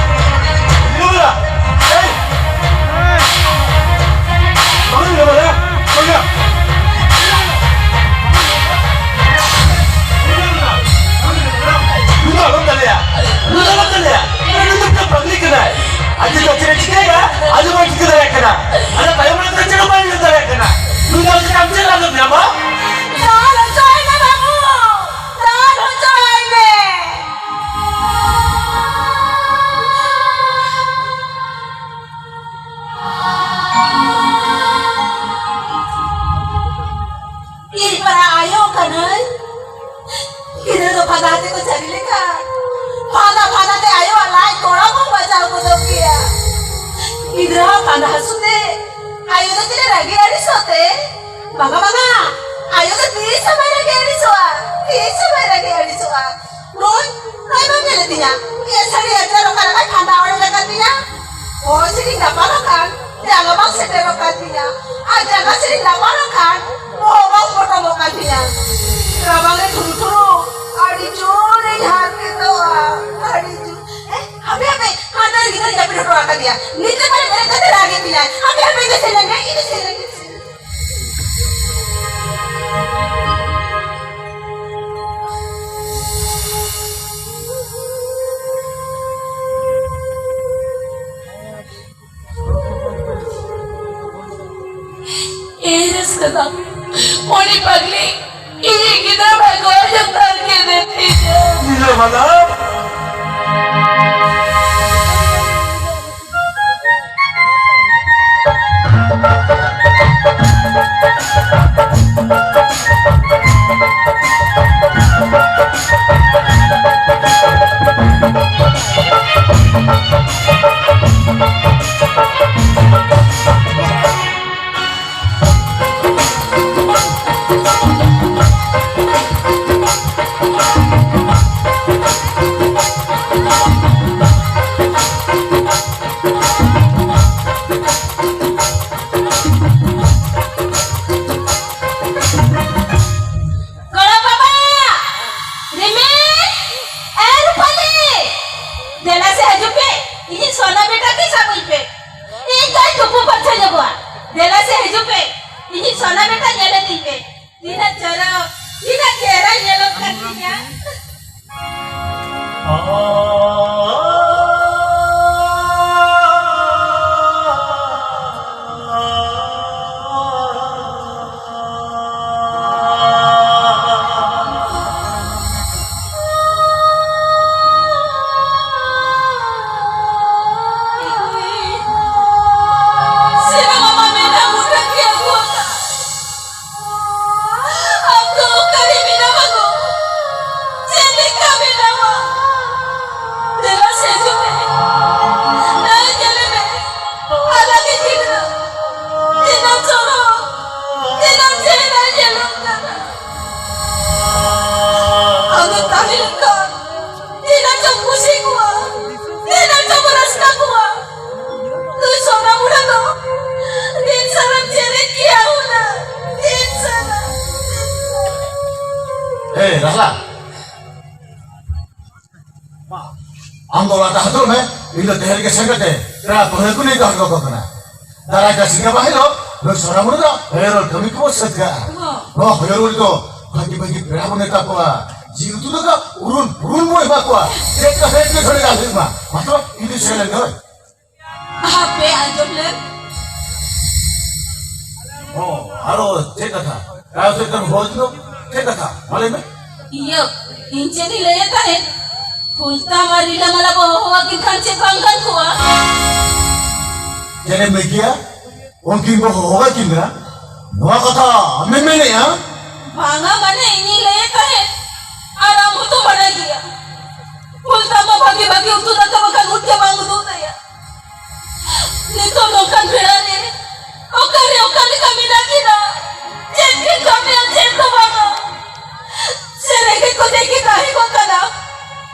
ᱤᱭᱟᱹ! ᱮᱭ! ᱵᱟᱝ ᱤᱭᱟᱹ ᱵᱚᱞᱮ, ᱵᱟᱝ ᱤᱭᱟᱹ᱾ ᱱᱩᱭ ᱫᱚ ᱟᱞᱚᱢ ᱫᱟᱞᱮᱭᱟ, ᱱᱩᱭ ᱫᱚ ᱟᱞᱚᱢ ᱫᱟᱞᱮᱭᱟ᱾ ᱱᱩᱭ ᱫᱚ ᱢᱤᱫᱴᱟᱝ ᱯᱟᱜᱽᱞᱤ ᱠᱟᱱᱟᱭ᱾ ᱟᱡ ᱫᱚ ᱪᱮᱫ ᱮ ᱪᱤᱠᱟᱹᱭᱮᱫᱟ, ᱟᱡ ᱦᱚᱸ ᱵᱟᱭ ᱴᱷᱤᱠᱟᱹ ᱫᱟᱲᱮᱭᱟᱜ ᱠᱟᱱᱟ᱾ ᱟᱹᱱᱟᱹᱭ, ᱜᱤᱫᱽᱨᱟᱹ ᱫᱚ ᱯᱷᱟᱸᱫᱟ ᱟᱛᱮ ᱠᱚ ᱡᱷᱟᱹᱞᱤ ᱞᱮᱠᱷᱟᱱ, ᱯᱷᱟᱸᱫᱟ ᱯᱷᱟᱸᱫᱟ ᱛᱮ ᱟᱭᱳᱣᱟᱜ ᱞᱟᱡ ᱛᱚᱲᱟ ᱵᱚᱱ ᱵᱟᱡᱟᱣ ᱜᱚᱫᱚᱜ ᱜᱮᱭᱟ᱾ ᱜᱤᱫᱽᱨᱟᱹᱣᱟᱜ ᱯᱷᱟᱸᱫᱟ ᱦᱟᱹᱥᱩ ᱛᱮ ᱟᱭᱳ ᱫᱚ ᱪᱮᱫ ᱮ ᱨᱟᱹᱜᱤ ᱟᱹᱲᱤᱥᱚᱜ ᱛᱮ? ᱵᱟᱝᱟ, ᱵᱟᱝᱟ, ᱟᱭᱳ ᱫᱚ ᱛᱤᱥ ᱦᱚᱸ ᱵᱟᱭ ᱨᱟᱹᱜᱤ ᱟᱹᱲᱤᱥᱚᱜᱼᱟ, ᱛᱤᱥ ᱦᱚᱸ ᱵᱟᱭ ᱨᱟᱹᱜᱤ ᱟᱹᱲᱤᱥᱚᱜᱼᱟ᱾ ᱱᱩᱭ, ᱱᱩᱭ ᱵᱟᱢ ᱧᱮᱞ ᱛᱤᱧᱟ? ᱮ ᱥᱟᱹᱨᱤ ᱟᱡᱟᱨ ᱚᱠᱟ ᱞᱮᱠᱟᱭ ᱯᱷᱟᱸᱫᱟ ᱚᱰᱚᱠ ᱟᱠᱟᱫ ᱛᱤᱧᱟ? ᱦᱚᱭ ᱥᱮᱫᱤᱧ ᱫᱟᱯᱟᱞ ᱟᱠᱟᱱ, ᱡᱟᱸᱜᱟ ᱵᱟᱝ ᱥᱮᱴᱮᱨᱚᱜ ᱠᱟᱱ ᱛᱤᱧᱟ᱾ ᱟᱨ ᱡᱟᱸᱜᱟ ᱥᱮᱫᱤᱧ ᱫᱟᱯᱟᱞ ᱟᱠᱟᱱ, ᱵᱚᱦᱚᱜ ᱵᱟᱝ ᱯᱚᱴᱚᱢᱚᱜ ᱠᱟᱱ ᱛᱤᱧᱟ᱾ ᱨᱟᱵᱟᱝ ᱨᱮ ᱴᱷᱩᱨᱩ ᱴᱷᱩᱨᱩ, ᱟᱹᱰᱤ ᱡᱳᱨᱤᱧ ᱦᱟᱨᱠᱮᱛᱚᱜᱼᱟ, ᱟᱹᱰᱤ ᱡᱳᱨ᱾ ᱮ, ᱦᱟᱯᱮ, ᱦᱟᱯᱮ, ᱦᱟᱱᱟ ᱨᱮ ᱜᱤᱫᱽᱨᱟᱹᱧ ᱡᱟᱹᱯᱤᱫ ᱦᱚᱴᱚ ᱟᱠᱟᱫᱮᱭᱟ᱾ ᱱᱤᱛ ᱮ ᱯᱟᱞᱮ ᱵᱮᱨᱮᱫ ᱠᱟᱛᱮ ᱨᱟᱜᱮᱫ ᱛᱤᱧᱟᱭ᱾ ᱦᱟᱯᱮ, ᱦᱟᱯᱮ, ᱤᱧ ᱫᱚ ᱥᱮᱱ ᱞᱮᱱ ᱜᱮ, ᱤᱧ ᱫᱚ ᱥᱮᱱ ᱞᱮᱱ ᱜᱮ᱾ ᱮ ᱨᱟᱹᱥᱠᱟᱹ ᱫᱚ, ᱩᱱᱤ ᱯᱟᱜᱽᱞᱤ ᱤᱧᱤᱡ ᱜᱤᱫᱽᱨᱟᱹ ᱢᱟ ᱜᱚᱡ ᱩᱛᱟᱹᱨ ᱠᱮᱫᱮ ᱛᱤᱧᱟ᱾ ᱤᱭᱟᱹ ᱢᱟᱞᱟ᱾ ᱜᱚᱲᱚᱢ ᱵᱟᱵᱟ! ᱨᱤᱢᱤᱞ! ᱮ ᱨᱩᱯᱟᱞᱤ! ᱫᱮᱞᱟ ᱥᱮ ᱦᱤᱡᱩᱜ ᱯᱮ, ᱤᱧᱤᱡ ᱥᱚᱱᱟ ᱵᱮᱴᱟ ᱜᱮ ᱥᱟᱵ ᱟᱹᱧ ᱯᱮ᱾ ᱤᱧ ᱫᱚᱧ ᱛᱩᱯᱩ ᱯᱷᱟᱨᱪᱟ ᱧᱚᱜᱚᱜᱼᱟ᱾ ᱫᱮᱞᱟ ᱥᱮ ᱦᱤᱡᱩᱜ ᱯᱮ, ᱤᱧᱤᱡ ᱥᱚᱱᱟ ᱵᱮᱴᱟ ᱧᱮᱞ ᱤᱫᱤᱧ ᱯᱮ᱾ ᱛᱤᱱᱟᱹᱜ ᱪᱚᱨᱚᱠ, ᱛᱤᱱᱟᱹᱜ ᱪᱮᱦᱨᱟ ᱧᱮᱞᱚᱜ ᱠᱟᱱ ᱛᱤᱧᱟ᱾ ᱮ ᱨᱟᱦᱞᱟ, ᱟᱢ ᱫᱚ ᱚᱲᱟᱜ ᱴᱟᱜ ᱦᱟᱹᱛᱩᱲ ᱢᱮ, ᱤᱧ ᱫᱚ ᱛᱮᱦᱮᱧ ᱜᱮ ᱥᱮᱱ ᱠᱟᱛᱮ ᱯᱮᱲᱟ ᱯᱟᱹᱦᱲᱟᱹ ᱠᱚ ᱱᱮᱣᱛᱟ ᱦᱚᱴᱚ ᱠᱟᱠᱚ ᱠᱟᱱᱟ᱾ ᱫᱟᱨᱟᱭ ᱠᱟᱱ ᱥᱤᱸᱜᱮ ᱢᱟᱦᱟ ᱦᱤᱞᱳᱜ ᱱᱩᱭ ᱥᱚᱱᱟᱢᱩᱱᱤ ᱫᱚ ᱦᱚᱭᱚᱨ ᱠᱟᱹᱢᱤ ᱠᱚᱵᱚ ᱥᱟᱹᱛ ᱠᱟᱜᱼᱟ᱾ ᱦᱚᱸ᱾ ᱱᱚᱣᱟ ᱦᱚᱭᱚᱨ ᱨᱮ ᱫᱚ ᱵᱷᱟᱹᱜᱤ ᱵᱷᱟᱹᱜᱤ ᱯᱮᱲᱟ ᱵᱚ ᱱᱮᱣᱛᱟ ᱠᱚᱣᱟ, ᱡᱤᱞ ᱩᱛᱩ ᱫᱟᱠᱟ ᱩᱨᱩᱱ ᱯᱩᱨᱩᱱ ᱵᱚ ᱮᱢᱟ ᱠᱚᱣᱟ, ᱪᱮᱫ ᱠᱟᱛᱷᱟ ᱮᱴᱠᱮᱴᱚᱬᱮ ᱟᱞᱚ ᱦᱩᱭᱩᱜ ᱢᱟ᱾ ᱢᱟ ᱛᱚᱵᱮ, ᱤᱧ ᱫᱩᱧ ᱥᱮᱱ ᱞᱮᱱ ᱜᱮ᱾ ᱦᱳᱭ᱾ ᱦᱟᱯᱮ ᱟᱸᱡᱚᱢ ᱞᱮᱢ᱾ ᱦᱚᱸ, ᱟᱨᱚ ᱪᱮᱫ ᱠᱟᱛᱷᱟ? ᱛᱟᱭᱚᱢ ᱥᱮᱫ ᱠᱷᱚᱱ ᱦᱚᱦᱚ ᱦᱤᱡᱩᱜ ᱪᱮᱫ ᱠᱟᱛᱷᱟ? ᱢᱟ ᱞᱟᱹᱭ ᱢᱮ᱾ ᱤᱭᱟᱹ, ᱤᱧ ᱪᱮᱫ ᱤᱧ ᱞᱟᱹᱭᱮᱫ ᱛᱟᱦᱮᱸᱫ, ᱯᱷᱩᱞᱛᱟᱢ ᱟᱨ ᱨᱤᱞᱟᱹᱢᱟᱞᱟ ᱵᱚ ᱦᱚᱦᱚᱣᱟᱠᱤᱱ ᱠᱷᱟᱱ ᱪᱮᱫ ᱵᱟᱝ ᱜᱟᱱ ᱠᱚᱜᱼᱟ? ᱪᱮᱫ ᱮᱢ ᱞᱟᱹᱭ ᱠᱮᱜᱼᱟ? ᱩᱱᱠᱤᱱ ᱵᱚ ᱦᱚᱦᱚᱣᱟᱠᱤᱱ ᱠᱟᱱᱟ? ᱱᱚᱣᱟ ᱠᱟᱛᱷᱟ ᱟᱢᱮᱢ ᱢᱮᱱᱮᱜᱼᱟ? ᱵᱟᱝᱟ, ᱢᱟᱱᱮ ᱤᱧᱤᱧ ᱞᱟᱹᱭᱮᱫ ᱛᱟᱦᱮᱸᱫ, ᱟᱨ ᱟᱢ ᱦᱚᱸᱛᱚ ᱵᱟᱰᱟᱭ ᱜᱮᱭᱟ, ᱯᱷᱩᱞᱛᱟᱢ ᱢᱟ ᱵᱷᱟᱜᱤ ᱵᱷᱟᱜᱤ ᱩᱛᱩ ᱫᱟᱠᱟ ᱵᱟᱠᱷᱟᱱ ᱢᱩᱫᱽ ᱜᱮ ᱵᱟᱝ ᱩᱫᱩᱜ ᱛᱟᱭᱟ᱾ ᱱᱤᱛᱚᱜ ᱱᱚᱝᱠᱟᱱ ᱵᱮᱲᱟ ᱨᱮ ᱚᱠᱟᱨᱮ ᱚᱠᱟ ᱞᱮᱠᱟ ᱢᱮᱱᱟᱜ ᱠᱤᱱᱟ? ᱪᱮᱫ ᱠᱤᱱ ᱠᱟᱹᱢᱤᱭᱟ, ᱪᱮᱫ ᱫᱚ ᱵᱟᱝᱟ᱾ ᱥᱮ ᱨᱮᱸᱜᱮᱡ ᱠᱚᱛᱮ ᱠᱤᱱ ᱛᱟᱦᱮᱸ ᱠᱚᱜ ᱠᱟᱱᱟ?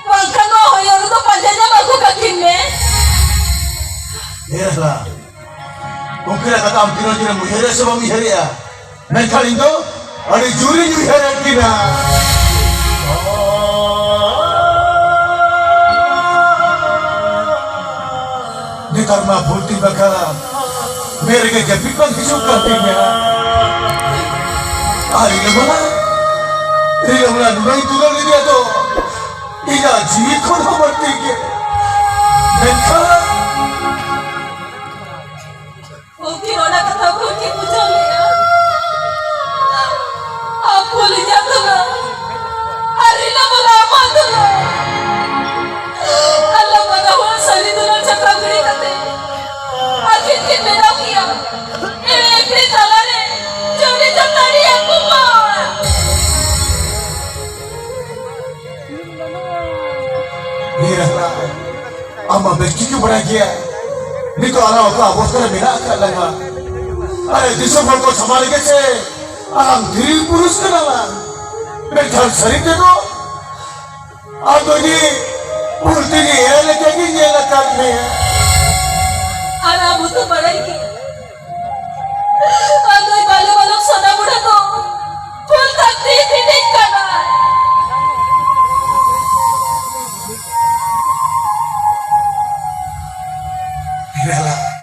ᱵᱟᱝᱠᱷᱟᱱ ᱱᱚᱣᱟ ᱦᱚᱭᱚ ᱨᱮᱫᱚ ᱯᱟᱸᱡᱟ ᱧᱟᱢ ᱟᱹᱜᱩ ᱠᱟᱹᱠᱤᱱ ᱢᱮ᱾ ᱮ ᱨᱟᱦᱞᱟ, ᱩᱱᱠᱤᱱᱟᱜ ᱠᱟᱛᱷᱟ ᱟᱢ ᱛᱤᱱᱟᱹᱜ ᱡᱳᱨᱮᱢ ᱩᱭᱦᱟᱹᱨᱮᱜᱼᱟ ᱥᱮ ᱵᱟᱢ ᱩᱭᱦᱟᱹᱨᱮᱜᱼᱟ? ᱢᱮᱱᱠᱷᱟᱱ ᱤᱧ ᱫᱚ ᱟᱹᱰᱤ ᱡᱳᱨᱤᱧ ᱩᱭᱦᱟᱹᱨᱮᱫ ᱠᱤᱱᱟ᱾ ᱱᱮᱛᱟᱨ ᱢᱟ ᱵᱷᱩᱞ ᱛᱤᱧ ᱵᱟᱠᱷᱟᱱ ᱢᱮᱫ ᱨᱮᱜᱮ ᱡᱟᱹᱯᱤᱫ ᱵᱟᱝ ᱦᱤᱡᱩᱜ ᱠᱟᱱ ᱛᱤᱧᱟ᱾ ᱟᱨ ᱨᱤᱞᱟᱹᱢᱟᱞᱟ, ᱨᱤᱞᱟᱹᱢᱟᱞᱟ ᱱᱩᱱᱟᱹᱜ ᱤᱧ ᱫᱩᱞᱟᱹᱲ ᱞᱮᱫᱮᱭᱟ ᱛᱚ, ᱤᱧᱟᱹᱜ ᱡᱤᱣᱤ ᱠᱷᱚᱱ ᱦᱚᱸ ᱵᱟᱹᱲᱛᱤ ᱜᱮ᱾ ᱢᱮᱱᱠᱷᱟᱱ ᱩᱱᱠᱤᱱ ᱚᱱᱟ ᱠᱟᱛᱷᱟ ᱵᱷᱩᱞ ᱠᱤᱱ ᱵᱩᱡᱷᱟᱹᱣ ᱞᱮᱜᱼᱟ᱾ ᱟᱢ ᱵᱷᱩᱞ ᱤᱧᱟᱹᱜ ᱫᱩᱞᱟᱹᱲ, ᱟᱨ ᱨᱤᱞᱟᱹᱢᱟᱞᱟ ᱟᱢᱟᱜ ᱫᱩᱞᱟᱹᱲ᱾ ᱟᱞᱟᱝ ᱵᱟᱱᱟ ᱦᱚᱲ ᱥᱟᱹᱨᱤ ᱫᱩᱞᱟᱹᱲ ᱥᱟᱠᱟᱢ ᱜᱤᱰᱤ ᱠᱟᱛᱮ ᱟᱹᱠᱤᱱ ᱠᱤᱱ ᱵᱮᱱᱟᱣ ᱠᱮᱭᱟ ᱮᱲᱮ ᱮᱠᱞᱤ ᱛᱟᱞᱟᱨᱮ ᱡᱩᱨᱤ ᱡᱟᱹᱛᱟᱹᱲᱤ ᱟᱹᱜᱩ ᱢᱟ᱾ ᱱᱤᱨᱟᱞᱟ, ᱟᱢ ᱢᱟ ᱵᱮᱥ ᱴᱷᱤᱠ ᱜᱮᱢ ᱵᱟᱲᱟᱭ ᱜᱮᱭᱟ, ᱱᱤᱛᱚᱜ ᱟᱞᱟᱝ ᱚᱠᱟ ᱚᱵᱚᱥᱛᱟ ᱨᱮ ᱢᱮᱱᱟᱜ ᱟᱠᱟᱫ ᱞᱟᱝᱟ᱾ ᱟᱨ ᱫᱤᱥᱚᱢ ᱦᱚᱲ ᱠᱚ ᱥᱟᱢᱟᱝ ᱨᱮᱜᱮ ᱥᱮ ᱟᱞᱟᱝ ᱫᱷᱤᱨᱤ ᱯᱩᱨᱩᱥ ᱠᱟᱱᱟ ᱞᱟᱝ᱾ ᱢᱮᱱᱠᱷᱟᱱ ᱥᱟᱹᱨᱤ ᱛᱮᱫᱚ ᱟᱢ ᱫᱚ ᱤᱧ ᱯᱩᱨᱛᱤ ᱨᱮ ᱮᱲᱮ ᱞᱮᱠᱟ ᱜᱤᱧ ᱧᱮᱞ ᱟᱠᱟᱫ ᱢᱮᱭᱟ᱾ ᱟᱨ ᱟᱢ ᱦᱚᱸᱛᱚ ᱵᱟᱲᱟᱭ ᱜᱮ,